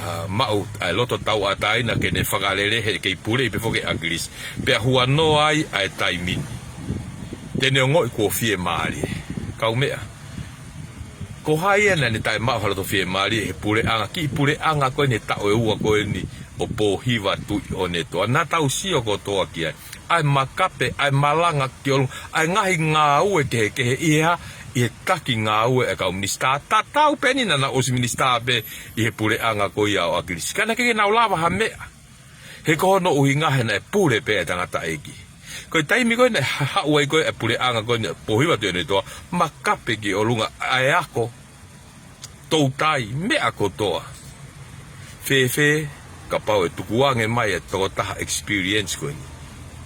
ʻa, maʻu ʻa e loto tauʻatāina ke ne fakalele he kei puleʻi pē foki ʻe ʻAkilisi. Pea huanoa ai ʻa e taimi ni. Te ne ongoʻi kuo fiemālie. Kaumeʻa. Ko hai ia naʻa ne taʻemaʻu ha loto fiemālie he puleʻanga, kiʻi puleʻanga ko eni he taʻu ʻe ua ko eni ʻo Pōhiva Tuʻi ʻOnetoa. Naʻa tau sio kotoa ki ai. ʻA e makape, ʻa e malanga ki ʻolunga, ʻa e ngaahi ngāue kehekehe ʻi he hā, ʻi he taki ngāue ʻa e kau minisitā, tatau pē eni naʻa nau ʻosi minisitā pē ʻi he puleʻanga ko ia ʻo ʻAkilisi. Ka naʻe ʻikai ke nau lava ha meʻa. He ko hono ʻuhinga he naʻe pule pē ʻa e tangataʻeiki. Ko e taimi ko ē naʻe ha-, haʻu ai ko ē ʻa e puleʻanga ko eni ʻo Pōhiva Tuʻi ʻOnetoa, makape ki ʻolunga ʻa e ako, toutai, meʻa kotoa. Fēfē, kapau ʻe tukuange mai e tokotaha experience ko eni.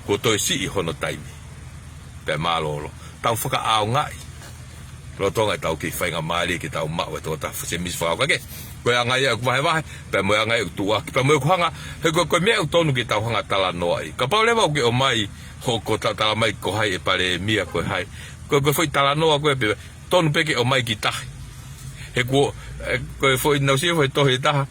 Kuo toe siʻi hono taimi. Pea mālōlō. Tau fakaʻaongaʻi. Lolotonga ʻetau kei faingamālie ke tau maʻu e tokotaha Sēmisi Fakahau ka ke. Ko e anga ia ʻeku vahevahe, pea mo e anga ia ʻeku tuʻuaki, pea mo ʻeku hanga, he ko, ko e meʻa ʻoku tonu ke tau hanga talanoaʻi. Kapau leva ʻoku ke ʻomai, hoʻo ko ta-, tala mai ko hai e palēmia ko hai. Ko, ko e foʻi talanoa ko ē pē, tonu pē ke ʻomai ki tahi. He kuo, ʻe, ko e foʻi naʻa ku sio foʻi tohi ʻe taha.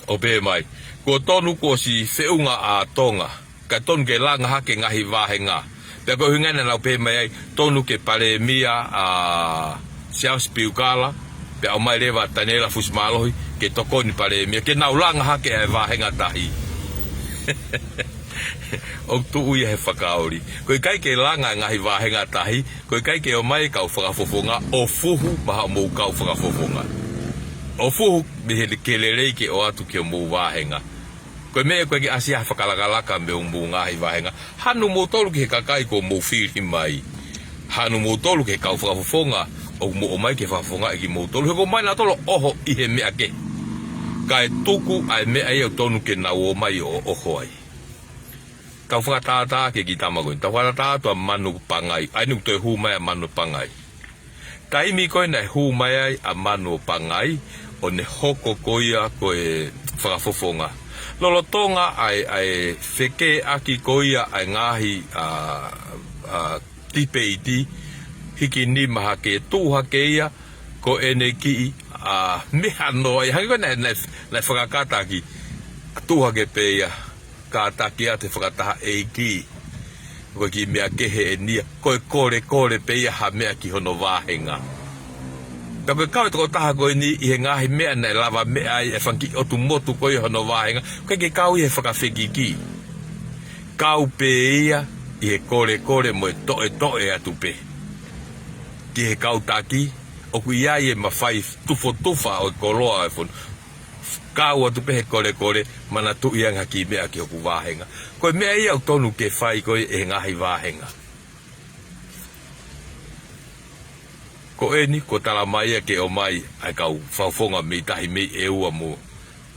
ʻO pehē mai. Kuo tonu kuo ʻosi feʻunga ʻa Tonga. Ka tonu ke langa hake ngaahi vāhenga. Pea ko e ʻuhinga ia naʻa nau pehē mai ai, tonu ke palēmia ʻa Siaosi Piukala. Pea ʻomai leva Taniela Fusimālohi, ke tokoni palēmia. Ke nau langa hake ʻa e vāhenga tahi. ʻOku tuʻu ia he fakaoli. Ko e ʻikai ke langa e ngaahi vāhenga tahi, ko e ʻikai ke ʻomai e kau fakafofonga ʻo fuhu maʻa hoʻomou kau fakafofonga. ʻO fuhu mei he ke lelei ke ʻoatu ki homou vāhenga. Ko e meʻa ko ē ke ʻasi ai ha fakalakalaka mei homou ngaahi vāhenga. Hanu moutolu ki he kakai kuo mou fili mai. Hanu moutolu ki he kau fakafofonga, ʻoku mou ʻomai ke fakafofongaʻi kimoutolu. He kuo ʻomai nautolu ʻo ʻoho ʻi he meʻa kehe. Kae tuku ʻa e meʻa ia ʻoku tonu ke nau ō mai ʻo ʻoho ai. Tau fakatātā ki he kiʻi tama ko eni. Tau fakatātā atu ʻa Manu Pangai. ʻA eni ʻoku toe hū mai ʻa Manu Pangai. Taimi ko ē naʻe hū mai ai ʻa Manu ʻo Pangai, ʻo ne hoko ko ia ko e fakafofonga. Lolotonga ʻa e, ʻa e fekeʻaki ko ia ʻa e ngaahi, a, a, tipeiti, hiki nima hake, tuʻu hake ia, ko ʻene kiʻi, a, meʻa noa, ʻi hangē ko ē naʻe, naʻe, naʻe fakakātaki, tuʻu hake pē ia, kātaki atu e fakataha ʻeiki. Ko e kiʻi meʻa kehe eni ia, ko e kolekole pē ia ha meʻa ki hono vāhenga. Pea ko e kau e tokotaha ko eni ʻi he ngaahi meʻa naʻe lavameʻa ai e fanga kiʻi ʻotu motu ko ia hono vāhenga, ʻoku ʻikai ke kau ʻi he fakafekiki. Kau pē ia ʻi he kolekole mo e toʻetoʻe atu pē. Ki he kau taki, ʻoku ʻi ai e mafai tufotufa ʻo e koloa ʻo e fonu. Kau atu pē he kolekole, manatuʻi ange ha kiʻi meʻa ki hoku vāhenga. Ko e meʻa ia ʻoku tonu ke fai ko ē ʻe he ngaahi vāhenga. Ko eni, kuo tala mai ia ke ʻomai ʻa e kau fakafofonga mei tahi mei ʻEua mo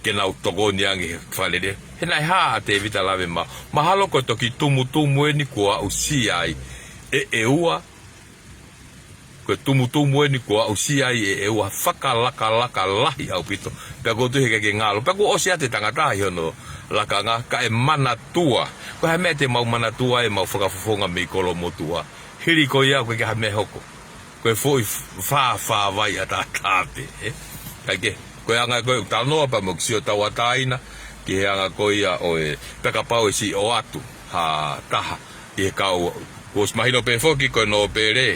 ke nau tokoni ange he fale lea. He naʻe hā ʻa Tēvita Lavemaʻu. Mahalo ko e toki tumutumu eni kuo aʻusia ai ʻe ʻEua. Ko e tumutumu eni kuo aʻusia ai ʻe ʻEua, fakalakalaka lahi ʻaupito. Pea ʻoku ou tui he ʻikai ke ngalo. Pea kuo ʻosi ʻa e tangata ʻi hono lakanga, ka ʻe manatua. Ko e hā e meʻa te mau manatua ai ʻemau fakafofonga mei Kolomotuʻa? Hili ko ia ʻoku ʻikai ha meʻa hoko. Ko e foʻi fāfā vai ʻataʻatā pē, ē? Kae kehe, ko e anga ko ē ʻoku talanoa pea mo e sio tauʻatāina, ki he anga ko ia ʻo e, pea kapau ʻe siʻi ʻoatu ha taha ʻi he kau, kuo ʻosi mahino pē foki ko e nōpele,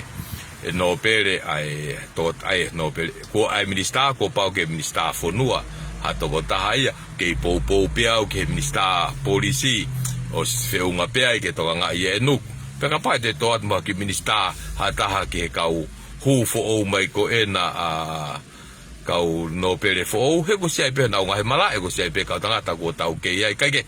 e nōpele ʻa e, tō, ʻa e nōpele, kuo ʻa e minisitā, kuo pau ke minisitā fonua ha tokotaha ia, kei poupou pē au ki he minisitā polisi, ʻosi feʻunga pē ai ke tokangaʻi ʻe Nuku. Pea kapau te tō atu mo ha kiʻi minisitā ha taha ki he kau hū foʻou mai ko ena ʻa kau nōpele foʻou, he kuo ʻosi ʻi ai pē honau ngaahi malaʻe, kuo ʻosi ʻi ai pē kau tangata kuo taukei ai, kae kehe,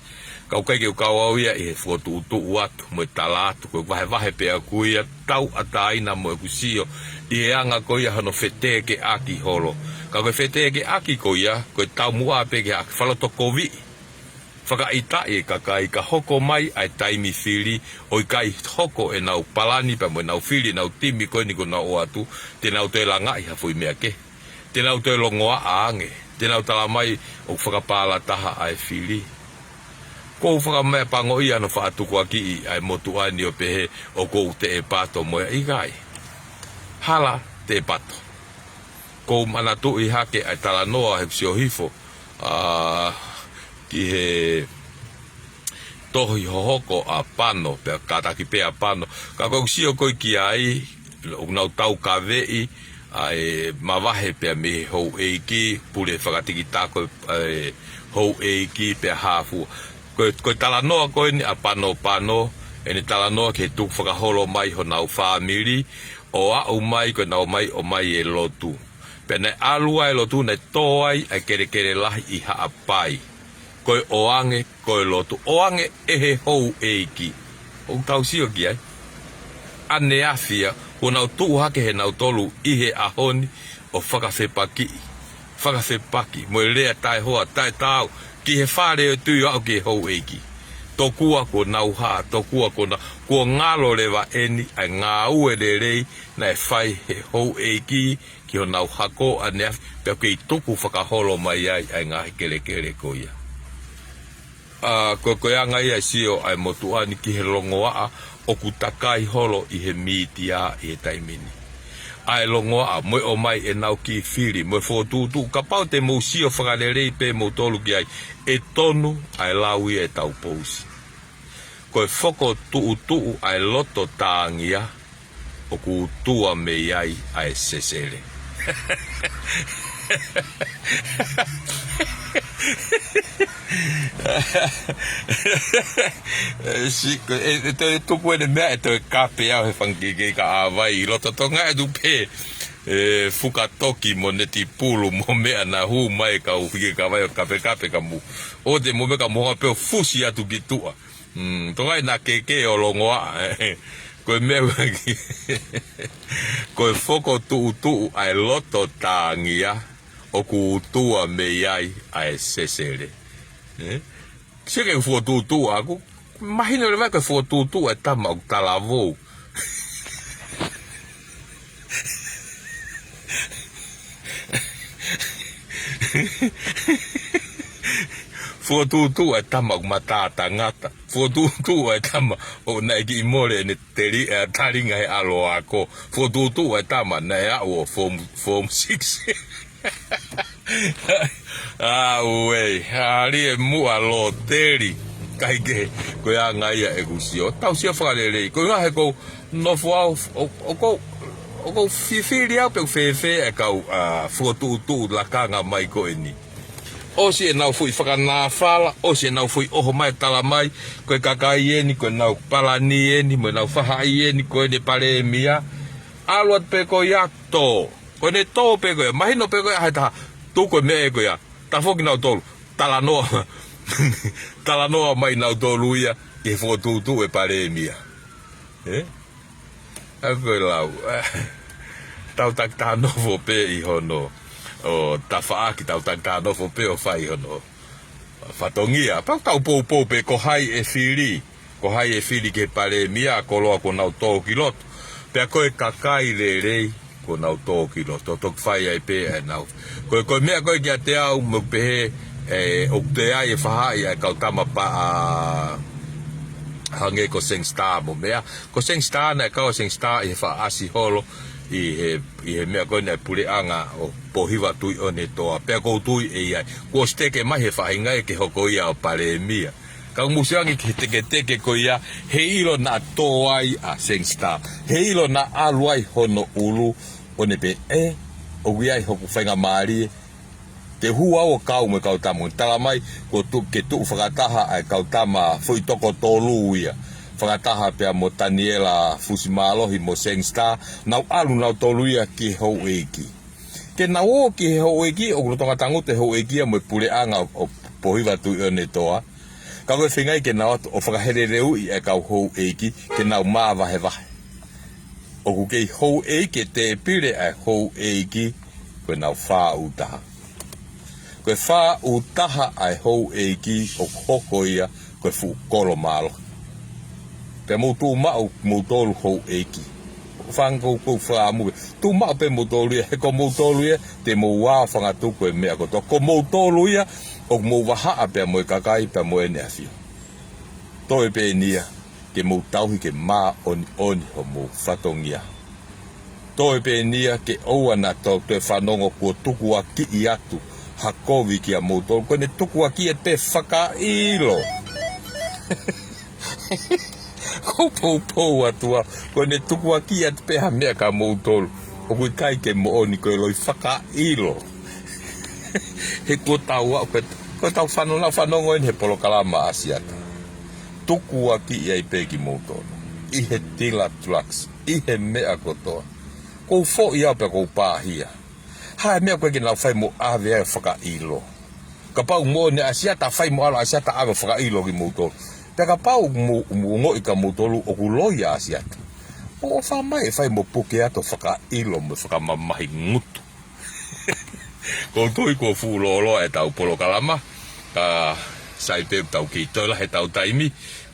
ka ʻoku ʻikai ke u kau au ia ʻi he fokotuʻutuʻu atu, mo e tala atu, ko e vahevahe pē ʻaku ia tauʻatāina mo ʻeku sio, ʻi he anga ko ia hono fetekeʻaki holo. Ka ko e fetekeʻaki ko ia, ko e taumuʻa pē ke ʻaki falotokoviʻi. Fakaʻitaʻi e kakai ka hoko mai ʻa e taimi fili, ʻo ʻikai hoko ʻenau palani pea mo ʻenau fili ʻenau timi ko eni kuo nau ʻoatu, te nau toe langaʻi ha foʻi meʻa kehe. Te nau toe longoaʻa ange, te nau tala mai ʻoku fakapālataha ʻa e fili. Ko u fakamea pango ia no faʻa tukuakiʻi ʻa e motuʻa ni ʻo pehē ʻoku ou teʻepato mo ia, ʻikai. Hala teʻepato. Ko u manatuʻi hake ʻa e talanoa he sio hifo, a, ki he tohi hohoko ʻa Pano, pea kātaki pē ʻa Pano. Ka ko u sio ko ē ki ai, ʻoku nau taukaveʻi ʻa e mavahe pea mei he houʻeiki, pule fakatikitako ʻa e houʻeiki pea hāfua. Ko e, ko e talanoa ko eni ʻa Pano Pano, ʻene talanoa ki he tukufakaholo mai honau fāmili, ʻo aʻu mai ko ʻenau mai ʻomai e lotu. Pea naʻe ʻalu ai e lotu, naʻe tō ai ʻa e kelekele lahi ʻi Haʻapai. Ko e ʻoange, ko e lotu. ʻOange ʻe he houʻeiki. ʻOku tau sio ki ai. ʻAneafi ia, kuo nau tuʻu hake he nautolu ʻi he ʻaho ni ʻo fakafepakiʻi. Fakafepaki, mo e lea taʻehoa, taʻetaau, ki he fale ʻo e tui ʻo aʻu ki he houʻeiki. Tokua kuo nau hā, tokua kuo nau, kuo ngalo leva eni ʻa e ngāue lelei naʻe fai he houʻeiki, ki honau hako ʻaneafi, pea kei tukufakaholo mai ai ʻa e ngaahi kelekele ko ia. ʻA, ko, ko e anga ia e sio ʻa e motuʻa ni ki he longoaʻa ʻoku takai holo ʻi he mītia ʻi he taimi ni. ʻA e longoaʻa, mo e ʻomai ʻenau kiʻi fili, mo e fokotuʻutuʻu, kapau te mou sio fakalelei pē moutolu ki ai, ʻe tonu ʻa e lau ia ʻetau pousi. Ko e fokotuʻutuʻu ʻa e loto tāngia, ʻoku tua mei ai ʻa e sesele. Si-, ko e, ʻe toe tuku ʻene meʻa, ʻe toe kape au he fanga kiʻi kei kaʻavai ʻi loto Tonga ʻe tupe. ʻE fuka toki mo netipulu mo meʻa naʻa hū mai ka u fike kavai ʻo kapekape ka mu. ʻO te mo me ka mo ha pē ʻo fusi atu ki tuʻa. Mm, toka ʻi na keke ʻo longoaʻa. Ko e meʻa ʻaki. Ko e fokotuʻutuʻu ʻa e loto tāngia ʻoku tua mei ai ʻa e sesele. Eh? Sio ki he fokotuʻutuʻu ʻaku. Mahino leva ko e fokotuʻutuʻu ʻa e tama ʻoku talavou. Fokotuʻutuʻu e tama ʻoku matātangata. Fokotuʻutuʻu e tama ʻoku naʻe kiʻi mole ʻene teli, ʻa, talinga he ʻalu ako. Fokotuʻutuʻu e tama naʻe aʻu ʻo form, form six. Auē, ʻalu e muʻa Loteli. Kaikehe, ko e anga ia ʻeku sio. Tau sio fakalelei. Ko e ʻuhinga he ʻoku ou nofo au, ʻo, ʻoku ou, ʻoku ou fifili au pe ʻoku fēfē e kau, ʻa, fokotuʻutuʻu lakanga mai ko eni. ʻOsi ʻenau foʻi fakanāfala, ʻosi ʻenau foʻi ʻoho mai talamai, ko e kakai eni, ko ʻenau palani eni, mo ʻenau faʻahi eni, ko ʻene palēmia. ʻAlu atu pē ko ia tō. Ko ʻene tō pē ko ia, mahino pē ko ia ʻe he taha, tuku e meʻa ko ia, tafoki nautolu, talanoa, talanoa mai nautolu ia, ki he fokotuʻutuʻu e palēmia. Ē? ʻA ko e lau, ē, tau takitaha nofo pē ʻi hono, ʻo tafaʻaki, tau takitaha nofo pē ʻo fai hono fatongia. Pea tau poupou pē ko hai ʻe fili, ko hai ʻe fili ki he palēmia, koloa kuo nau tō ki loto. Pea ko e kakai lelei, kuo nau tō ki loto, toki fai ai pē ʻenau. Ko e, ko e meʻa ko ē kiate au mo pehē, ē, ʻoku toe ʻi ai e faʻahi ʻa e kau tama pa, ʻa, hangē ko Seng Star mo meʻa. Ko Seng Star naʻe kau Seng Star ʻi he faʻa ʻasi holo, ʻi he, ʻi he meʻa ko ē naʻe puleʻanga ʻo Pōhiva Tuʻiʻonetoa. Pea ʻoku ou tui ʻe ʻi ai. Kuo ʻosi teke mai he faʻahinga ē ke hoko ia ʻo palēmia. Ka ʻoku mou sio ange ki he teketeke ko ia, heiʻilo naʻa tō ai ʻa Seng Star. Heiʻilo naʻa ʻalu ai hono ʻulu, ʻo ne pehē, ʻoku ʻi ai hoku faingamālie. Te u hū au ʻo kau mo e kau tama. Talamai, kuo tuʻu, ke tuʻu fakataha ʻa e kau tama foʻi toko tolu ia. Fakataha pea mo Taniela Fusimālohi mo Seng Star, nau ʻalu nautolu ia ki he houʻeiki. Ke nau ō ki he houʻeiki, ʻoku lolotonga tangutu e houʻeiki ia mo e puleʻanga ʻo, ʻo Pōhiva Tuʻiʻonetoa. Ka ko e feinga ke nau ō atu ʻo fakaheleleuʻi e kau houʻeiki, ke nau māvahevahe. ʻOku kei houʻeiki e tēpile ʻa e houʻeiki, ko ʻenau fāʻūtaha. Ko e fāʻūtaha ʻa e houʻeiki ʻoku hoko ia, ko e fuʻu kolo mālohi. Pea mou tuʻu maʻu moutolu houʻeiki. Fanga kou, kou fakamuke. Tuʻu maʻu pē moutolu ia, he ko moutolu ia, te mou ʻā fanga tuku e meʻa kotoa. Ko moutolu ia, ʻoku mou vahaʻa pea mo e kakai, pea mo ʻEne ʻAfio. Toe pē eni ia, ke mou tauhi ke māʻoniʻoni homou fatongia. Toe pē eni ia ke ʻoua naʻa tau toe fanongo kuo tukuakiʻi atu ha kovi kia moutolu. Ko ʻene tukuakiʻi atu pē fakaʻilo. Kou poupou atu au. Ko ʻene tukuakiʻi atu pē ha meʻa kia moutolu. ʻOku ʻikai ke moʻoni, ko e loi fakaʻilo. He kuo tau aʻu, ko e, ko ʻetau fanongo, fanongo eni he polokalama ʻa Siata. Tukuakiʻi ai pē kimoutolu. ʻI he tila tulaks. ʻI he meʻa kotoa. Kou foʻi au pea kou pāhia. Hā e meʻa ko ē ke nau fai mo ʻave ai fakaʻilo. Kapau moʻoni ʻa Siata fai mo ʻalu ʻa Siata ʻave fakaʻilo kimoutolu. Pea kapau mo, mo ongoʻi kia moutolu ʻoku loi ʻa Siata. ʻOfa mai ʻe fai mo puke atu fakaʻilo mo fakamamahi ngutu. Kou tui kuo fuʻu lōloa ʻetau polokalama. Ka sai pē tau kei toe lahi ʻetau taimi.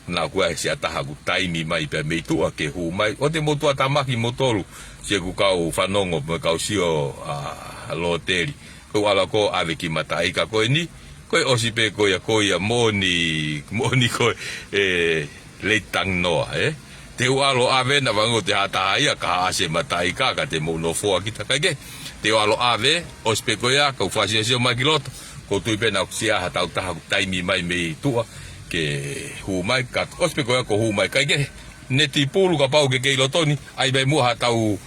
Naʻa kuo ʻi ai siʻa taha ʻoku taimi mai pea mei tuʻa ke hū mai. ʻOua te mou tuʻatāmaki moutolu. Siʻeku kau fanongo mo e kau sio ʻa Loteli. Ko e ʻalu ko ē ʻave ki Mataʻika ko eni. Ko e ʻosi pē ko ia, ko ia moʻoni, moʻoni ko e, ē, late talanoa, ē? Te u ʻalu ʻave naʻa vango te hataha ia, ka haʻasi e Mataʻika, ka te mou nofoa kita kaikehe. Te u ʻalu ʻave, ʻosi pē ko ia, kau fakasiosio mai ki loto. Kou tui pē naʻa ʻoku siʻa ha tau taha ʻoku taimi mai mei tuʻa, ke hū mai, ka ʻosi pē ko ia kou hū mai kaikehe. Netipulu kapau ke kei loto ni, ʻai mai muʻa ha tau,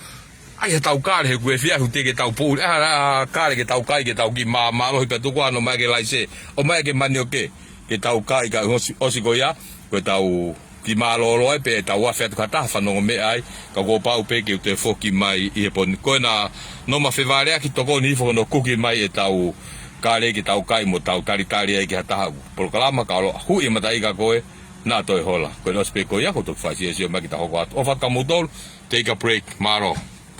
ʻai ha tau kale he kuo efiafi te ke tau puli. ʻA, ʻa, kale ke tau kai, ke tau kiʻi māmālohi pea tuku ʻa hono ʻomai ʻaki e laise. ʻOmai ʻaki e manioke, ke tau kai ka ʻosi, ʻosi ko ia, ko e tau kiʻi mālōlō ai pē tau afe atu ka taha fanongo meʻa ai, ka kuo pau pē ke u toe foki mai ʻi he pō ni. Ko ena Noma Fevaleaki tokoni hifo hono kuki mai ʻetau kale ke tau kai mo tau talitali ai ki ha taha ʻoku polokalama ka ʻalu ʻo huʻi e Mataʻika ko ē, naʻa toe hola. Ko e ʻosi pē ko ia, kou toki fakasiosio mai ke tau hoko atu. ʻOfa atu kia moutolu, take a break, mālō.